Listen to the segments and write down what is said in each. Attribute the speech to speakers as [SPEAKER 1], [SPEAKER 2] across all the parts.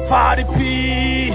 [SPEAKER 1] Faripi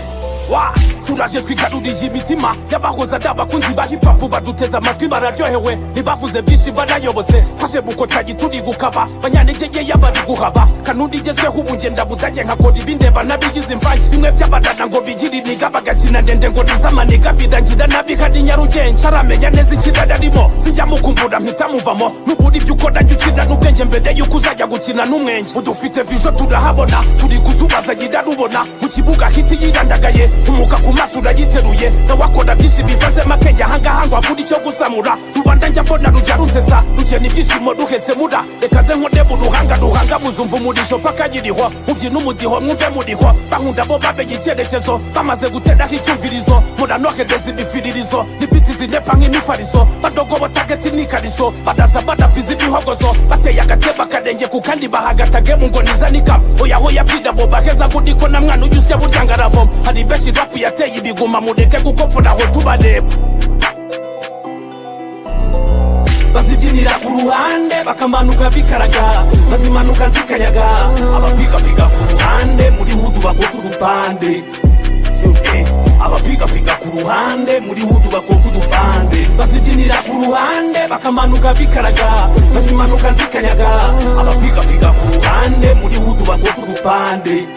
[SPEAKER 1] wa turaje, twigaruriye imitima y'abahoze ari abakunzi ba hip hop. Baduteze amatwi, bararyohewe, ntibavuze byinshi, barayobotse. Twaje bukotagi turi gukaba banyantege y'abari guhaba kanuni igezweho. Ubu ngenda budage, nkakora ibindeba n'abigize imvange, bimwe by'abadada ngo bigire imiga, bagakina ndende ngo nizamaniga, birangira nabi. Hari Nyarugenge ntaramenya neza ikirari arimo, sijya mukumbura, mpita muvamo. Nubura ibyo ukora, jya ukina n'ubwenge mbere yuko uzajya gukina n'umwenge. Udufite vision, turahabona, turi kuzubaza rubona mu kibuga, hit yirandagaye, umuka ku maso urayiteruye, nawe akora byinshi bivanzemo akenge. Ahangaha ngo abure icyo gusamura rubanda, njya mbona rujya runsesa, rugena ibyishimo ruhetse mura. Reka nze nkode mu ruhanga, ruhanga buzumva umurisho paka yiriho, mubyina umudiho, mwumve muriho. Bankunda bo bamenye icyerekezo, bamaze guteraho icyumvirizo, muranohereza ibifiririzo n'ibiti zinepa nk'imifariso. Badogobo tageti n'ikariso, badaza badapiza ibihogozo, bateye agateba akarenge ku kandi, bahagatage mu ngo nizanika. Oya hoya, bwira bo baheza ko na mwana ujya usya burya ngaravoma. Hari benshi rap yateye ibiguma, mureke gukopfora aho tubareba. Bazibyinira ku ruhande, bakamanuka bikaraga, bazimanuka zikanyaga. Abapigapiga ku ruhande muri hood bakoka udupande. Abapigapiga ku ruhande muri hood bakoka udupande. Bazibyinira ku ruhande, bakamanuka bikaraga, bazimanuka zikanyaga. Abapigapiga ku ruhande muri hood bakoka udupande.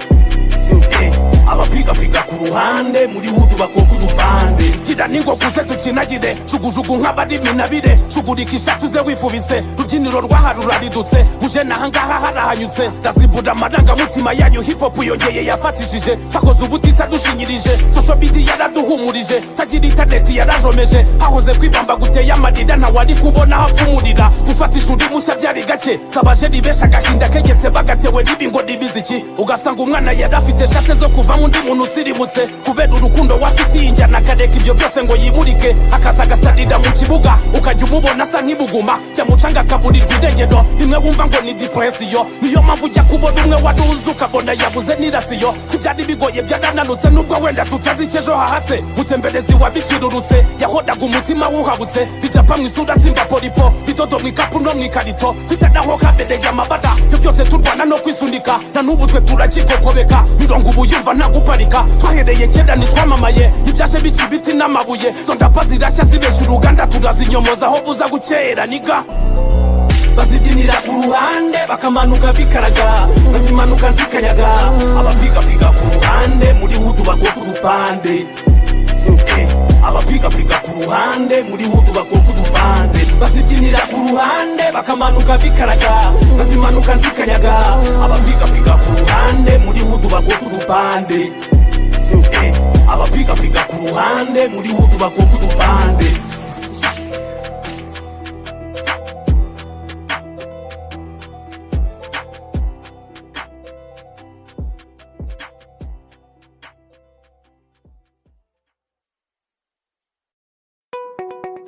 [SPEAKER 1] Abapigapiga ku ruhande muri hood bakoka udupande. Gira n'ingogo ze dukinagire, jugujugu nk'abari minabire, shugurika ishati uze wifubitse. Rubyiniro rwaharuraridutse, muje nahangaha harahanyutse. Ndazibura amarangamutima yanyu, hip hop yongeye yafatishije. Bakoze ubutisa dushinyirije, social media yaraduhumurije, tagira interineti yarajomeje. Hahoze kwibamba guteye amarira, ntawari kubona hapfumurira. Gufatisha undi mushya byari gake, kabajeri benshi agahinda kegetse bagatewe n'ibi ngo n'ibiziki. Ugasanga umwana yari afite shate zo kuvamo undi muntu usirimutse, kubera urukundo wafitiye injyana, akareka ibyo byose ngo yimurike, akaza agasadira mu kibuga, ukajya umubona asa nk'ibuguma cyamucanga, akaburirwa irengero. Rimwe wumva ngo ni depression. Niyo mpamvu ujya kubona umwe wari uzi, ukabona yabuze n'irasiyo. Ibyari bigoye byarananutse, nubwo wenda tutazi icyo ejo hahatse. Mutemberezi wabikirurutse, yahodaga umutima wuhabutse, bijapa mu isura, tsimba polipo, bidodo mu ikapu no mu ikarito, bitanaho kabereye amabara. Ibyo byose turwana no kwisunika, na n'ubu twe turakikokobeka. Mirongo ubu yumva nta guparika. Twahereye kera ntitwamamaye, ntibyashe bica ibiti n'amabuye. Zo ndapa zirashya zibeshya uruganda, turazinyomoza aho buza gukera niga. Bazibyinira ku ruhande, bakamanuka bikaraga, bazimanuka zikanyaga. Abapigapiga ku ruhande muri hood bakoka udupande. Abapigapiga ku ruhande muri hood bakoka udupande. Bazibyinira ku ruhande, bakamanuka bikaraga, bazimanuka zikanyaga. Abapigapiga ku ruhande muri hood bakoka udupande. Abapigapiga ku ruhande muri hood bakoka udupande.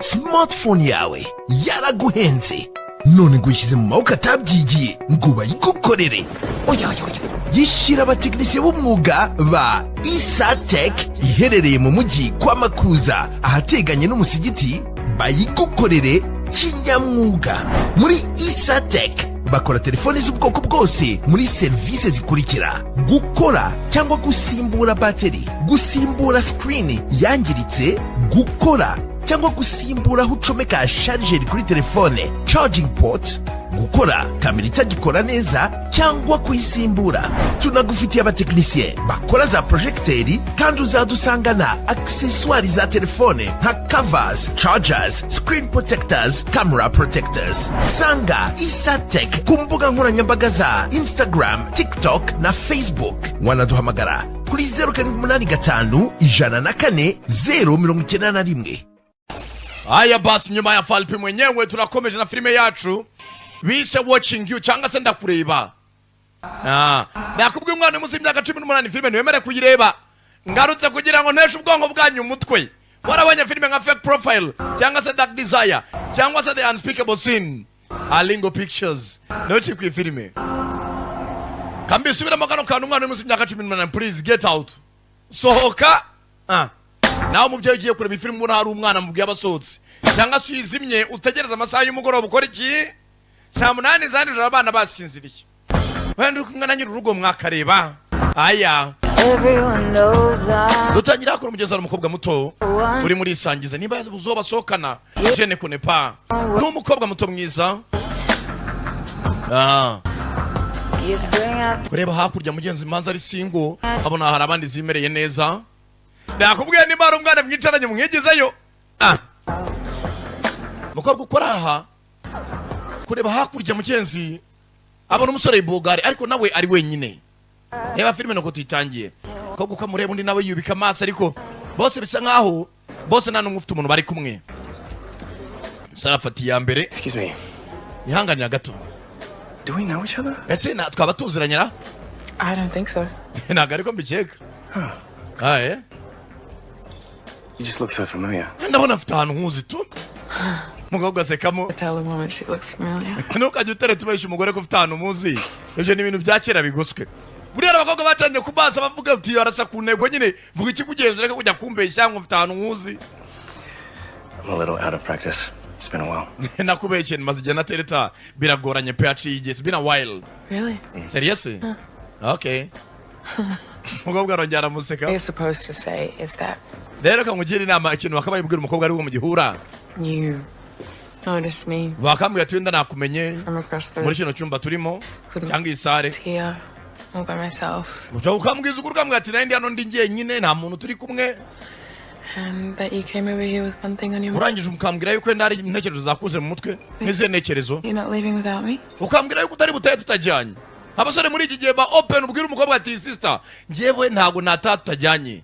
[SPEAKER 2] Smartphone yawe yaraguhenze, none ngo uyishyize mu maboko atabyigiye ngo bayigukorere? Oya, oya, oya! Yishyira abatekinisiye b'umwuga ba Isatec, iherereye mu mujyi kwa Makuza, ahateganye n'umusigiti, bayigukorere kinyamwuga. Muri Isatec bakora telefoni z'ubwoko bwose muri serivisi zikurikira: gukora cyangwa gusimbura bateri, gusimbura screen yangiritse, gukora cyangwa gusimbura aho ucomeka charger kuri telefone, charging port, gukora kamera itagikora neza cyangwa kuyisimbura. Tunagufitiye abatekinisiye bakora za projecteur, kandi uzadusangana accessoires za telefone nka covers, chargers, screen protectors, camera protectors. Sanga Isatec ku mbuga nkoranyambaga za Instagram, TikTok na Facebook. Wanaduhamagara kuri 0785 104 091.
[SPEAKER 3] Aya basi, nyuma ya Falpi mwenyewe, turakomeje na filime yacu bise Watching You cyangwa se Ndakureba. Nakubwiye, umwana uri munsi y'imyaka 18 filime ntiwemere kuyireba. Ngarutse kugira ngo nteshe ubwonko bwanyu umutwe. Warabonye filime nka Fake Profile cyangwa se Dark Desire cyangwa se The Unspeakable Sin, Alingo Pictures niyo kiri ku filime. Kambisubiramo kano kantu: umwana uri munsi y'imyaka 18, please get out, sohoka. Nawe umubyeyi ugiye kureba ifilime ubona hari umwana, mubwiye abasohotse cyangwa se uyizimye, utegereze amasaha y'umugoroba. Ukora iki? Saa 8 za nijoro, abana basinziriye, wenda uri kumwe na nyiri urugo, mwakareba. Aya
[SPEAKER 4] Everyone knows I'm
[SPEAKER 3] Dutangira hakora umugezi, hari umukobwa muto uri muri isangiza, niba uzo basohokana, je ne connais pas. Ni umukobwa muto mwiza.
[SPEAKER 4] You bring out
[SPEAKER 3] Kureba hakurya, mugenzi, manza ari single, abona hari abandi zimereye neza. Nakubwiye, niba hari umwana mwicaranye mwigizeyo. Mukobwa ukora aha, kureba hakurya, mugenzi, abona umusore bogari, ariko nawe ari wenyine. Reba filime nuko tuyitangiye. Mukobwa uko amureba, undi nawe yubika amaso, ariko bose bisa nkaho bose nta n'umwe ufite umuntu bari kumwe. Umusore afata iya mbere.
[SPEAKER 5] Excuse me.
[SPEAKER 3] Ihanganira gato.
[SPEAKER 5] Do we know each other?
[SPEAKER 3] Ese twaba tuziranye ra?
[SPEAKER 6] I don't think so.
[SPEAKER 3] Ntabwo ariko mbikeka. Aye.
[SPEAKER 5] You just look so familiar.
[SPEAKER 3] Ndabona afite ahantu nkuzi tu. Umukobwa asekamo.
[SPEAKER 6] I tell a woman she looks familiar.
[SPEAKER 3] Ntukajya utereta ubeshya umugore ko ufite ahantu muzi. Ibyo ni ibintu bya kera bigoswe. Buriya abakobwa bacangiye ku maso bavuga uti arasa ku ntego nyine. Vuga ikikugenza, ureke kujya kumbeshya ngo mfite ahantu nkuzi.
[SPEAKER 5] I'm a little out of practice. It's been a while.
[SPEAKER 3] Nakubeshye, maze igihe natereta, biragoranye pe, haciye igihe. It's been a while.
[SPEAKER 6] Really?
[SPEAKER 3] Serious? Okay. Umukobwa arongera aramuseka.
[SPEAKER 6] What you're supposed to say is that
[SPEAKER 3] Rero kamugira inama, ikintu bakabaye ubwira umukobwa ari bwo mugihura,
[SPEAKER 6] you noticed me
[SPEAKER 3] bakambwira ati wenda nakumenye
[SPEAKER 6] from across the
[SPEAKER 3] muri kino cyumba turimo cyangwa iyi salle
[SPEAKER 6] here all by myself
[SPEAKER 3] ushobora ukambwiza ukuri, ukambwira ati nari ndi hano ndi njyenyine, nta muntu turi kumwe,
[SPEAKER 6] and that you came over here with one thing on your mind.
[SPEAKER 3] Urangije ukambwira yuko wenda hari intekerezo zakuze mu mutwe. Nk'izihe ntekerezo?
[SPEAKER 6] You're not leaving without me?
[SPEAKER 3] Ukambwira yuko utari butahe tutajyanye. Abasore muri iki gihe ba open, ubwira umukobwa ati sister, njyewe ntabwo nataha tutajyanye.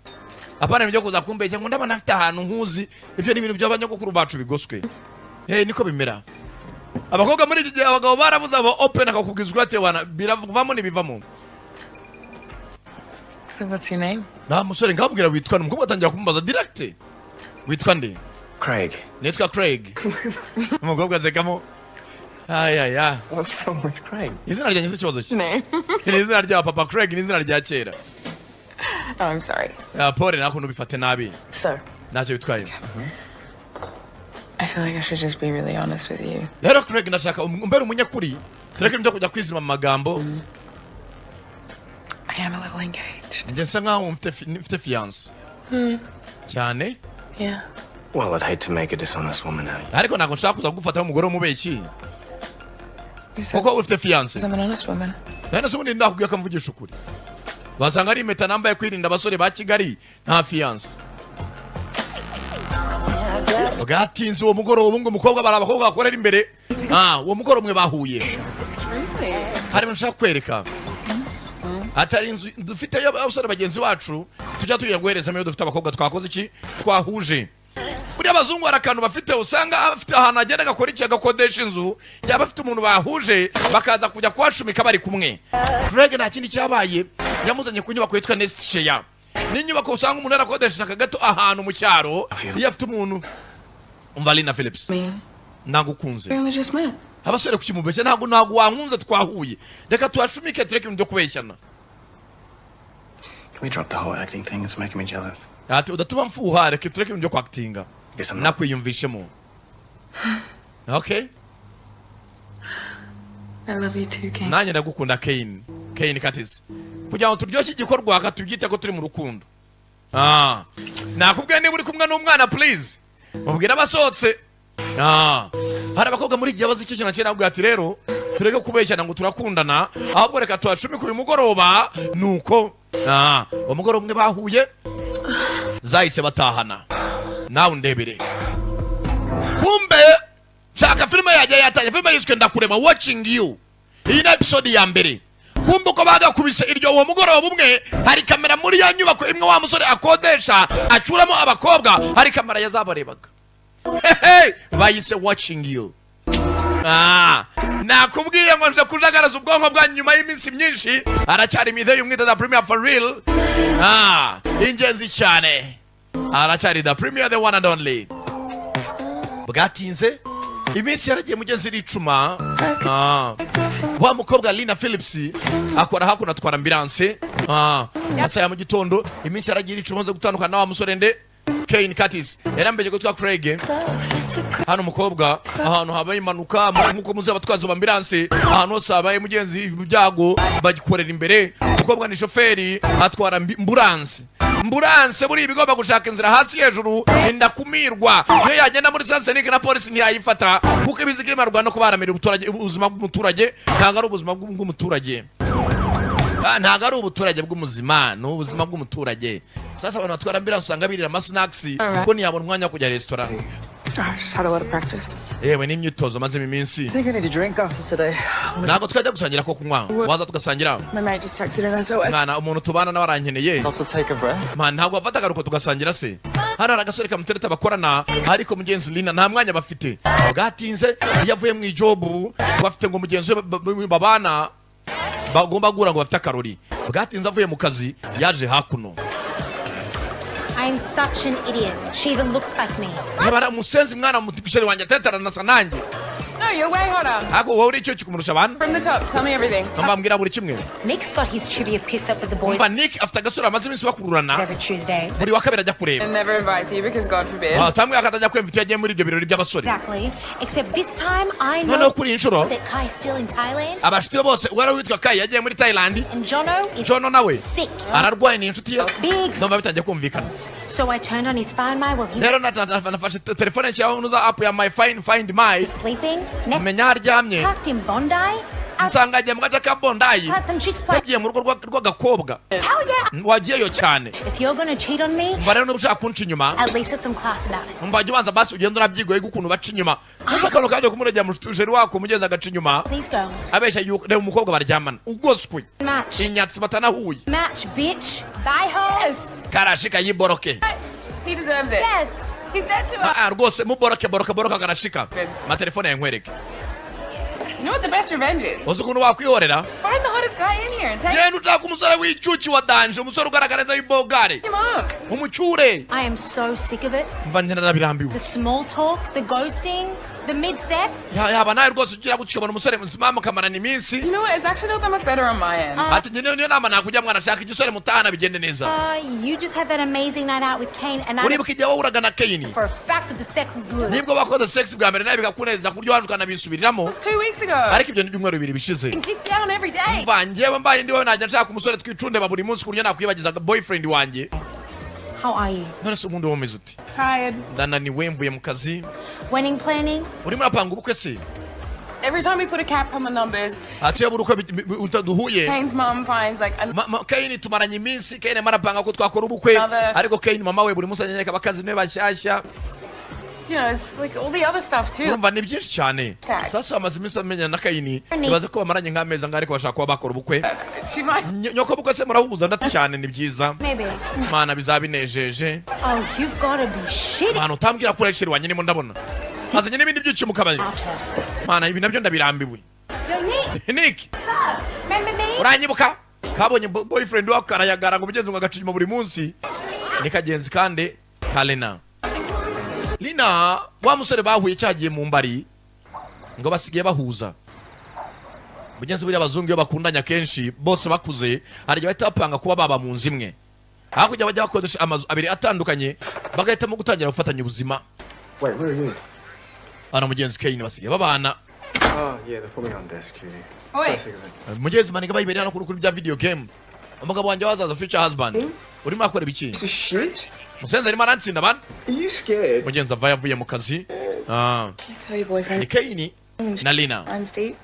[SPEAKER 3] Apana ibyo kuza kumbeshya ngo ndabona afite ahantu nkuzi. Ibyo ni ibintu by'abanyogokuru bacu bigoswe. Hey, niko bimera. Abakobwa muri iki gihe, abagabo barabuze aba open, akakubwiza ukuri ati wana biravamo n'ibivamo.
[SPEAKER 6] So what's your name?
[SPEAKER 3] Nta musore ngabwira witwa nde? Umukobwa atangira kumubaza direct, witwa nde?
[SPEAKER 5] Craig.
[SPEAKER 3] Nitwa Craig. Umukobwa azekamo ayaya.
[SPEAKER 5] What's wrong with Craig?
[SPEAKER 3] Izina ryanjye si ikibazo cye.
[SPEAKER 6] Name.
[SPEAKER 3] Ni izina rya papa. Craig ni izina rya kera.
[SPEAKER 6] Oh, I'm sorry.
[SPEAKER 3] Ya, Paul, nakuntu bifate nabi.
[SPEAKER 6] So,
[SPEAKER 3] Ntacyo bitwaye.
[SPEAKER 6] I feel like I should just be really honest with you.
[SPEAKER 3] Rero Craig, ndashaka umbere umunyakuri, tureke ibyo kujya kwizima mu magambo.
[SPEAKER 6] I am a little engaged.
[SPEAKER 3] Njye nsa nkaho mfite fiancé cyane.
[SPEAKER 6] Yeah.
[SPEAKER 5] Well, I'd hate to make a dishonest woman out of you.
[SPEAKER 3] Ariko ntabwo nshaka kuza kugufata nk'umugore w'umubeshyi
[SPEAKER 6] You said
[SPEAKER 3] kuko ufite fiancé.
[SPEAKER 6] I'm an honest woman.
[SPEAKER 3] None se ubundi ndakubwiye ko mvugisha ukuri, wasanga ari impeta nambaye kwirinda abasore ba Kigali. Nta fiancé. Bwatinze uwo mugoroba ngo umukobwa, bari abakobwa bakorera imbere. Uwo mugoroba umwe bahuye, hari ibintu nshaka kwereka, atari inzu dufite y'abasore bagenzi bacu tujya tujya guherezamo iyo dufite abakobwa twakoze iki, twahuje. Buriya abazungu hari akantu bafite, usanga afite ahantu agenda agakora iki, agakodesha inzu, yaba afite umuntu bahuje bakaza kujya kuhashumika bari kumwe. Craig nta kindi cyabaye, yamuzanye ku nyubako yitwa Nest Share. Ni inyubako usanga umuntu yarakodesheje aka gato ahantu mu cyaro iyo afite umuntu. Umva, Lina Phillips.
[SPEAKER 6] Me.
[SPEAKER 3] Nagukunze.
[SPEAKER 6] We only just met.
[SPEAKER 3] Abasore kukimubeshya, ntabwo wankunze, twahuye, reka tuhashumike, tureke ibintu byo kubeshyana.
[SPEAKER 5] Can we drop the whole acting thing? It's making me jealous.
[SPEAKER 3] Ati udatuma mfuha, reka tureke ibintu byo kwakitinga.
[SPEAKER 5] Guess I'm not.
[SPEAKER 3] Nakwiyumvishemo, okay.
[SPEAKER 6] I love you too, Kane.
[SPEAKER 3] Nanjye ndagukunda, Kane, Kane Curtis. Kugira ngo turyoshye igikorwa, tubyite ko turi mu rukundo. Nakubwiye, niba uri kumwe n'umwana, please mubwire abasohotse. Hari abakobwa muri iki gihe bazi icyo kintu kera, nabwo ati rero tureke kubeshyana ngo turakundana, ahubwo reka tuhashumike uyu mugoroba. Nuko uwo mugoroba umwe bahuye, zahise batahana. Nawe undebere, kumbe shaka filime yajya yatangiye. Filime yiswe Ndakureba, Watching You. Iyi ni episode ya mbere. Kumbe uko bagakubise iryo uwo mugoroba umwe, hari kamera muri ya nyubako imwe wa musore akodesha acuramo abakobwa, hari kamera yazabarebaga. Hehe, bayise Watching You. Nakubwiye ngo nje kujagaraza ubwonko bwanyu nyuma y'iminsi myinshi. Aracyari midhe y'umwita The Premier for real. Ingenzi cyane, aracyari The Premier, the one and only. Bwatinze, iminsi yaragiye, mugenzi, iricuma. Wa mukobwa Lina Phillips akora hakuno, atwara ambulance. Masaha ya mu gitondo, iminsi yaragiye iricuma, amaze gutandukana na wa musore nde. Kane Curtis yarambeye ko Craig. Hano umukobwa, ahantu habaye impanuka, nk'uko muzi abatwazi ba ambulance, ahantu hose habaye mugenzi ibyago bagikorera imbere. Umukobwa ni shoferi, atwara ambulance. Ambulance buriya iba igomba gushaka inzira hasi hejuru, indakumirwa. Iyo yagenda muri sens unique na polisi ntiyayifata, kuko ibiziga irimo irarwana no kubaramira ubuzima bw'umuturage. Ntabwo ari ubuzima bw'umuturage. Ntabwo ari ubuturage bw'umuzima, ni ubuzima bw'umuturage. Sasa abantu batwara ambulance usanga birira amasnacks, kuko ntiyabona umwanya wo kujya resitora.
[SPEAKER 6] I've just had a lot of practice.
[SPEAKER 3] Yewe, n'imyitozo mazemo iminsi.
[SPEAKER 5] I think I need a drink after today.
[SPEAKER 3] Ntabwo twajya gusangira ko kunywa? Waza tugasangira?
[SPEAKER 6] My mate just texted an SOS.
[SPEAKER 3] Mwana, umuntu tubana nawe arankeneye.
[SPEAKER 5] Stop to take a breath.
[SPEAKER 3] Man, ntabwo wafata agaruko tugasangira se? Hano hari agasore kamutereta bakorana, ariko mugenzi Lina nta mwanya bafite. Bwatinze iyo avuye mu ijob, bafite ngo mugenzi we babana bagomba guhura ngo bafite akarori. Bwatinze avuye mu kazi, yaje hakuno.
[SPEAKER 7] I am such an idiot. She even looks like me.
[SPEAKER 3] Niba ari umusenzi mwana, musheri wanjye atetara nasa nanjye.
[SPEAKER 6] No, you're way hotter.
[SPEAKER 3] Ariko wowe uri icyo kumurusha abantu.
[SPEAKER 6] From the top, tell me everything.
[SPEAKER 3] Mbambwira buri kimwe.
[SPEAKER 7] Nick's got his trivia piss up with the boys
[SPEAKER 3] Umva, Nick afite agasore amaze iminsi bakururana.
[SPEAKER 7] every Tuesday.
[SPEAKER 3] Buri wa kabiri ajya kureba.
[SPEAKER 6] And never invites you because God forbid.
[SPEAKER 3] Tamwe akatajya kwemva iyo agiye muri ibyo birori by'abasore.
[SPEAKER 7] Exactly. Except this time I know
[SPEAKER 3] Noneho kuri iyi nshuro
[SPEAKER 7] that Kai's still in Thailand
[SPEAKER 3] abashuti be bose, uwari witwa Kai yagiye muri Thailand.
[SPEAKER 7] and Jono is
[SPEAKER 3] Jono nawe
[SPEAKER 7] sick.
[SPEAKER 3] ararwaye, ni inshuti ye.
[SPEAKER 7] Big.
[SPEAKER 3] Ndumva bitangiye kumvikana.
[SPEAKER 7] So I turned on his Find My while he
[SPEAKER 3] Rero nafashe telefone, nshyiraho nuza app ya my find my
[SPEAKER 7] was sleeping. Next
[SPEAKER 3] menya aho aryamye.
[SPEAKER 7] parked in Bondi.
[SPEAKER 3] Nsanga agiye mu gace ka Bondi.
[SPEAKER 7] Outside some chicks play.
[SPEAKER 3] Yagiye mu rugo rw'agakobwa.
[SPEAKER 7] Hell yeah!
[SPEAKER 3] Wagiyeyo cyane.
[SPEAKER 7] If you're gonna cheat on me,
[SPEAKER 3] Umva rero, niba ushaka kunca inyuma,
[SPEAKER 7] at least have some class about it.
[SPEAKER 3] umva, jya ubanza basi ugenda urabyigoye ukuntu baca inyuma. Maze akantu kaje kumurengera, musheri wako umugezi agaca inyuma.
[SPEAKER 7] These girls.
[SPEAKER 3] Abeshya yuko reba umukobwa baryamana ugoswe.
[SPEAKER 7] Match.
[SPEAKER 3] Inyatsi batanahuye.
[SPEAKER 7] Match, bitch. Bye, ho.
[SPEAKER 6] Yes.
[SPEAKER 3] Karashika yiboroke.
[SPEAKER 6] He deserves it.
[SPEAKER 7] Yes.
[SPEAKER 6] He said to us.
[SPEAKER 3] Ah, rwose muboroke, boroke, boroke karashika amatelefone yankwereke.
[SPEAKER 6] You know what the best revenge is?
[SPEAKER 3] Uzi ukuntu wakwihorera?
[SPEAKER 6] Find the hottest guy in here and take
[SPEAKER 3] Genda ushaka umusore w'icyuki wa danger, umusore ugaragara neza w'ibogare,
[SPEAKER 6] him up.
[SPEAKER 3] umucyure.
[SPEAKER 7] I am so sick of it.
[SPEAKER 3] Mva, narabirambiwe.
[SPEAKER 7] The small talk, the ghosting, the mid sex.
[SPEAKER 3] Yaba nawe rwose ugira gutya ukabona umusore muzima mukamarana iminsi.
[SPEAKER 6] You know what? It's actually not that much better on my end.
[SPEAKER 3] Ati njye niyo nama nakujya, mwana, shaka igisore mutahana bigende neza.
[SPEAKER 7] You just had that amazing night out with Kane, and I know
[SPEAKER 3] Uribuka igihe wahuraga na Kane?
[SPEAKER 7] for a fact that the sex was good.
[SPEAKER 3] Nibwo wakoze sex bwa mbere nawe bikakunezeza ku buryo waje ukanabisubiriramo.
[SPEAKER 6] It was 2 weeks ago.
[SPEAKER 3] Ariko ibyo ni ibyumweru 2 bishize.
[SPEAKER 6] And kick down every day.
[SPEAKER 3] Mva, njyewe mbaye ndi wowe najya nshaka umusore twicunde buri munsi ku buryo nakwibagiza boyfriend wanjye.
[SPEAKER 7] How are you?
[SPEAKER 3] None se ubundi wowe umeze ute?
[SPEAKER 6] Tired.
[SPEAKER 3] Ndananiwe, mvuye mu kazi.
[SPEAKER 7] Wedding planning?
[SPEAKER 3] Urimo urapanga ubukwe se?
[SPEAKER 6] Every time we put a cap on the numbers,
[SPEAKER 3] Ati iyo buri uko duhuye,
[SPEAKER 6] Kane's mum finds like
[SPEAKER 3] Kane tumaranye iminsi, Kane arimo arapanga ko twakora ubukwe.
[SPEAKER 6] Another-
[SPEAKER 3] Ariko Kane mama we buri munsi anyereka abakazi niwe bashyashya.
[SPEAKER 6] It's like all the other stuff too.
[SPEAKER 3] Urumva ni byinshi cyane.
[SPEAKER 6] Cyane.
[SPEAKER 3] Sasa bamaze iminsi bamenyana na Kayini, ibaze ko bamaranye nk'amezi angahe, ariko bashaka kuba bakora ubukwe.
[SPEAKER 6] She might.
[SPEAKER 3] Nyoko bukwe se murahuza? Ndati cyane, ni byiza.
[SPEAKER 7] Maybe.
[SPEAKER 3] Mana, bizaba binejeje.
[SPEAKER 7] Oh, you've got to be shitting.
[SPEAKER 3] Mana, utambwira ko urayisheri wanjye ndimo ndabona azanye n'ibindi byinshi mu kabari.
[SPEAKER 7] Out her.
[SPEAKER 3] Mana, ibi nabyo ndabirambiwe.
[SPEAKER 7] Yo, Nick,
[SPEAKER 3] Nick.
[SPEAKER 7] what's up? Remember me?
[SPEAKER 3] Uranyibuka? Kabonye boyfriend wako karayagara ngo mugenzi ngo agaca inyuma buri munsi. Ni kagenzi kandi ka Lena. Lina, wa musore bahuye cyagiye mu mbari, ngo basigaye bahuza mugenzi. Buriya abazungu iyo bakundanye akenshi bose bakuze, hari igihe bahita bapanga kuba baba mu nzu imwe, hakurya bajya bakodesha amazu abiri atandukanye, bagahitamo gutangira gufatanya ubuzima.
[SPEAKER 5] Wait, where are you?
[SPEAKER 3] Bana mugenzi Kane basigaye babana.
[SPEAKER 5] Oh, yeah, they put me on desk duty.
[SPEAKER 6] Oi.
[SPEAKER 5] So sick of it.
[SPEAKER 3] Mugenzi maniga bayibereye hano kuri bya video game. Umugabo wanjye wazaza, future husband, urimo akora ibiki?
[SPEAKER 5] Piece of shit?
[SPEAKER 3] Musenzi arimo arantsinda bana.
[SPEAKER 5] Are you scared?
[SPEAKER 3] Mugenzi ava yavuye mu kazi.
[SPEAKER 6] Tell your boyfriend.
[SPEAKER 3] Ni Kane na Lina.
[SPEAKER 6] I'm Steve.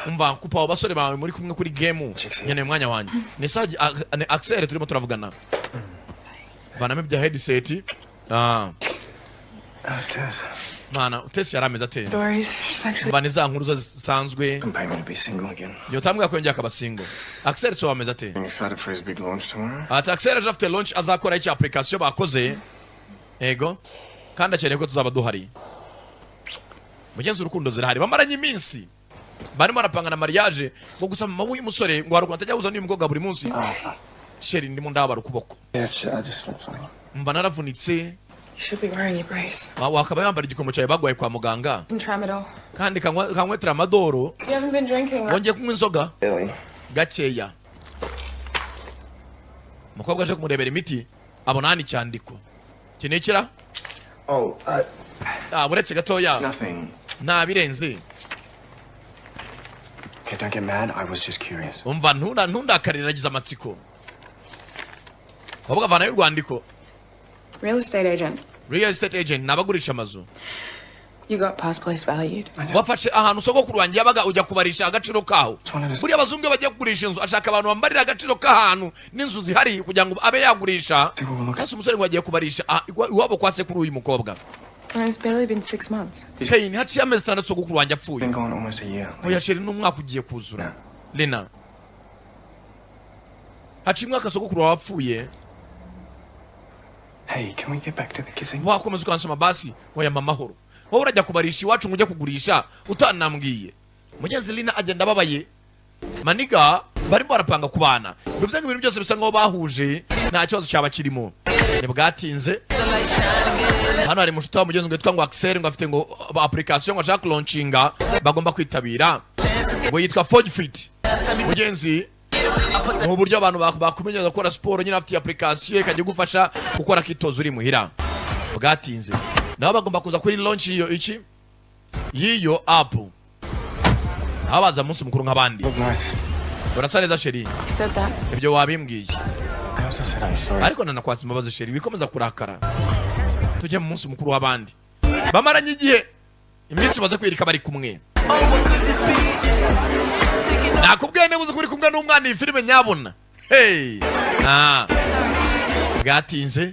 [SPEAKER 3] Umva, kupa abo basore bawe muri kumwe kuri game, nkeneye umwanya wanjye. Ni sawa, ni Axel turimo turavugana. Vanamo ibya headset.
[SPEAKER 5] How's Tess?
[SPEAKER 3] Mana, Tess yari ameze ate?
[SPEAKER 6] Stories. She's actually
[SPEAKER 3] Umva, ni za nkuru zo zisanzwe.
[SPEAKER 5] Don't pay me to be single again.
[SPEAKER 3] Yotambwira ko yongeye akaba single. Axel se wameze ate?
[SPEAKER 5] I'm excited for his big launch tomorrow.
[SPEAKER 3] Ati Axel ejo afite launch azakora iki application bakoze, ego kandi akeneye ko tuzaba duhari. Mugenzi, urukundo zirahari, bamaranye iminsi barimo barapanga na mariage, ngo gusa mama w'uyu musore ngo hari ukuntu atajya ahuza n'uyu mukobwa buri munsi. Chéri, ndimo ndabara ukuboko.
[SPEAKER 5] Yes, I just slept funny.
[SPEAKER 3] Mva, naravunitse.
[SPEAKER 6] You should be wearing your brace.
[SPEAKER 3] Wakaba yambara igikomo cyawe bagwaye kwa muganga.
[SPEAKER 6] Some tramadol.
[SPEAKER 3] Kandi kanywe tramadol.
[SPEAKER 6] You haven't been drinking, right?
[SPEAKER 3] Wongeye kunywa inzoga?
[SPEAKER 5] Really?
[SPEAKER 3] Gakeya. Umukobwa aje kumurebera imiti, abona hano icyandiko. Iki ni ikira?
[SPEAKER 5] Oh,
[SPEAKER 3] Ah, uretse gatoya.
[SPEAKER 5] nothing.
[SPEAKER 3] Nta birenze.
[SPEAKER 5] Okay, don't get mad. I was just curious.
[SPEAKER 3] Umva, ntundakarire, nagize amatsiko. Ahubwo avanayo urwandiko.
[SPEAKER 6] Real estate agent.
[SPEAKER 3] Real estate agent ni abagurisha amazu.
[SPEAKER 6] You got past place valued.
[SPEAKER 3] Wafashe ahantu sogokuru wanjye yabaga, ujya kubarisha agaciro kaho. Buriya abazungu iyo bagiye kugurisha inzu, ashaka abantu bambarira agaciro k'ahantu n'inzu zihari kugira ngo abe yagurisha. Kasi umusore ngo agiye kubarisha iwabo kwa sekuru w'uyu mukobwa.
[SPEAKER 6] It's barely been 6 months.
[SPEAKER 3] Kane, haciye amezi 6 sogokuru wanjye apfuye.
[SPEAKER 5] Been gone almost a year.
[SPEAKER 3] Oya chérie, n'umwaka ugiye kuzura. Lena, haciye umwaka sogokuru wawe apfuye.
[SPEAKER 5] Hey, can we get back to the kissing?
[SPEAKER 3] Wakomeza ukansoma basi. Oya, mpa amahoro. Wowe urajya kubarisha iwacu ngo ujye kugurisha utanambwiye. Mugenzi Lina agenda ababaye. Maniga barimo barapanga ku bana, bivuze ngo ibintu byose bisa nkaho bahuje, nta kibazo cyaba kirimo. Ntibwatinze, hano hari mushuti wa mugenzi ngo yitwa ngo Axel, ngo afite ngo application ngo ashaka kulaunchinga bagomba kwitabira, ngo yitwa Forge Fit. Mugenzi, ni uburyo abantu bakumenyereza gukora siporo nyine, afite application ikajya igufasha gukora akitozo uri muhira. Bwatinze, nabo bagomba kuza kuri launch y'iyo iki, y'iyo app, nabo baza munsi mukuru nk'abandi.
[SPEAKER 5] Look nice.
[SPEAKER 3] Urasa neza, chérie.
[SPEAKER 6] You said that.
[SPEAKER 3] Ibyo wabimbwiye.
[SPEAKER 5] I also said I'm sorry.
[SPEAKER 3] Ariko nanakwatsa imbabazi, chérie. Wikomeza kurakara, tujye mu munsi mukuru w'abandi. Bamaranye igihe, iminsi baza kwirika bari kumwe. Nakubwiye, niba uzi ko uri kumwe n'umwana, iyi filime nyabuna. Hey, ah, bwatinze,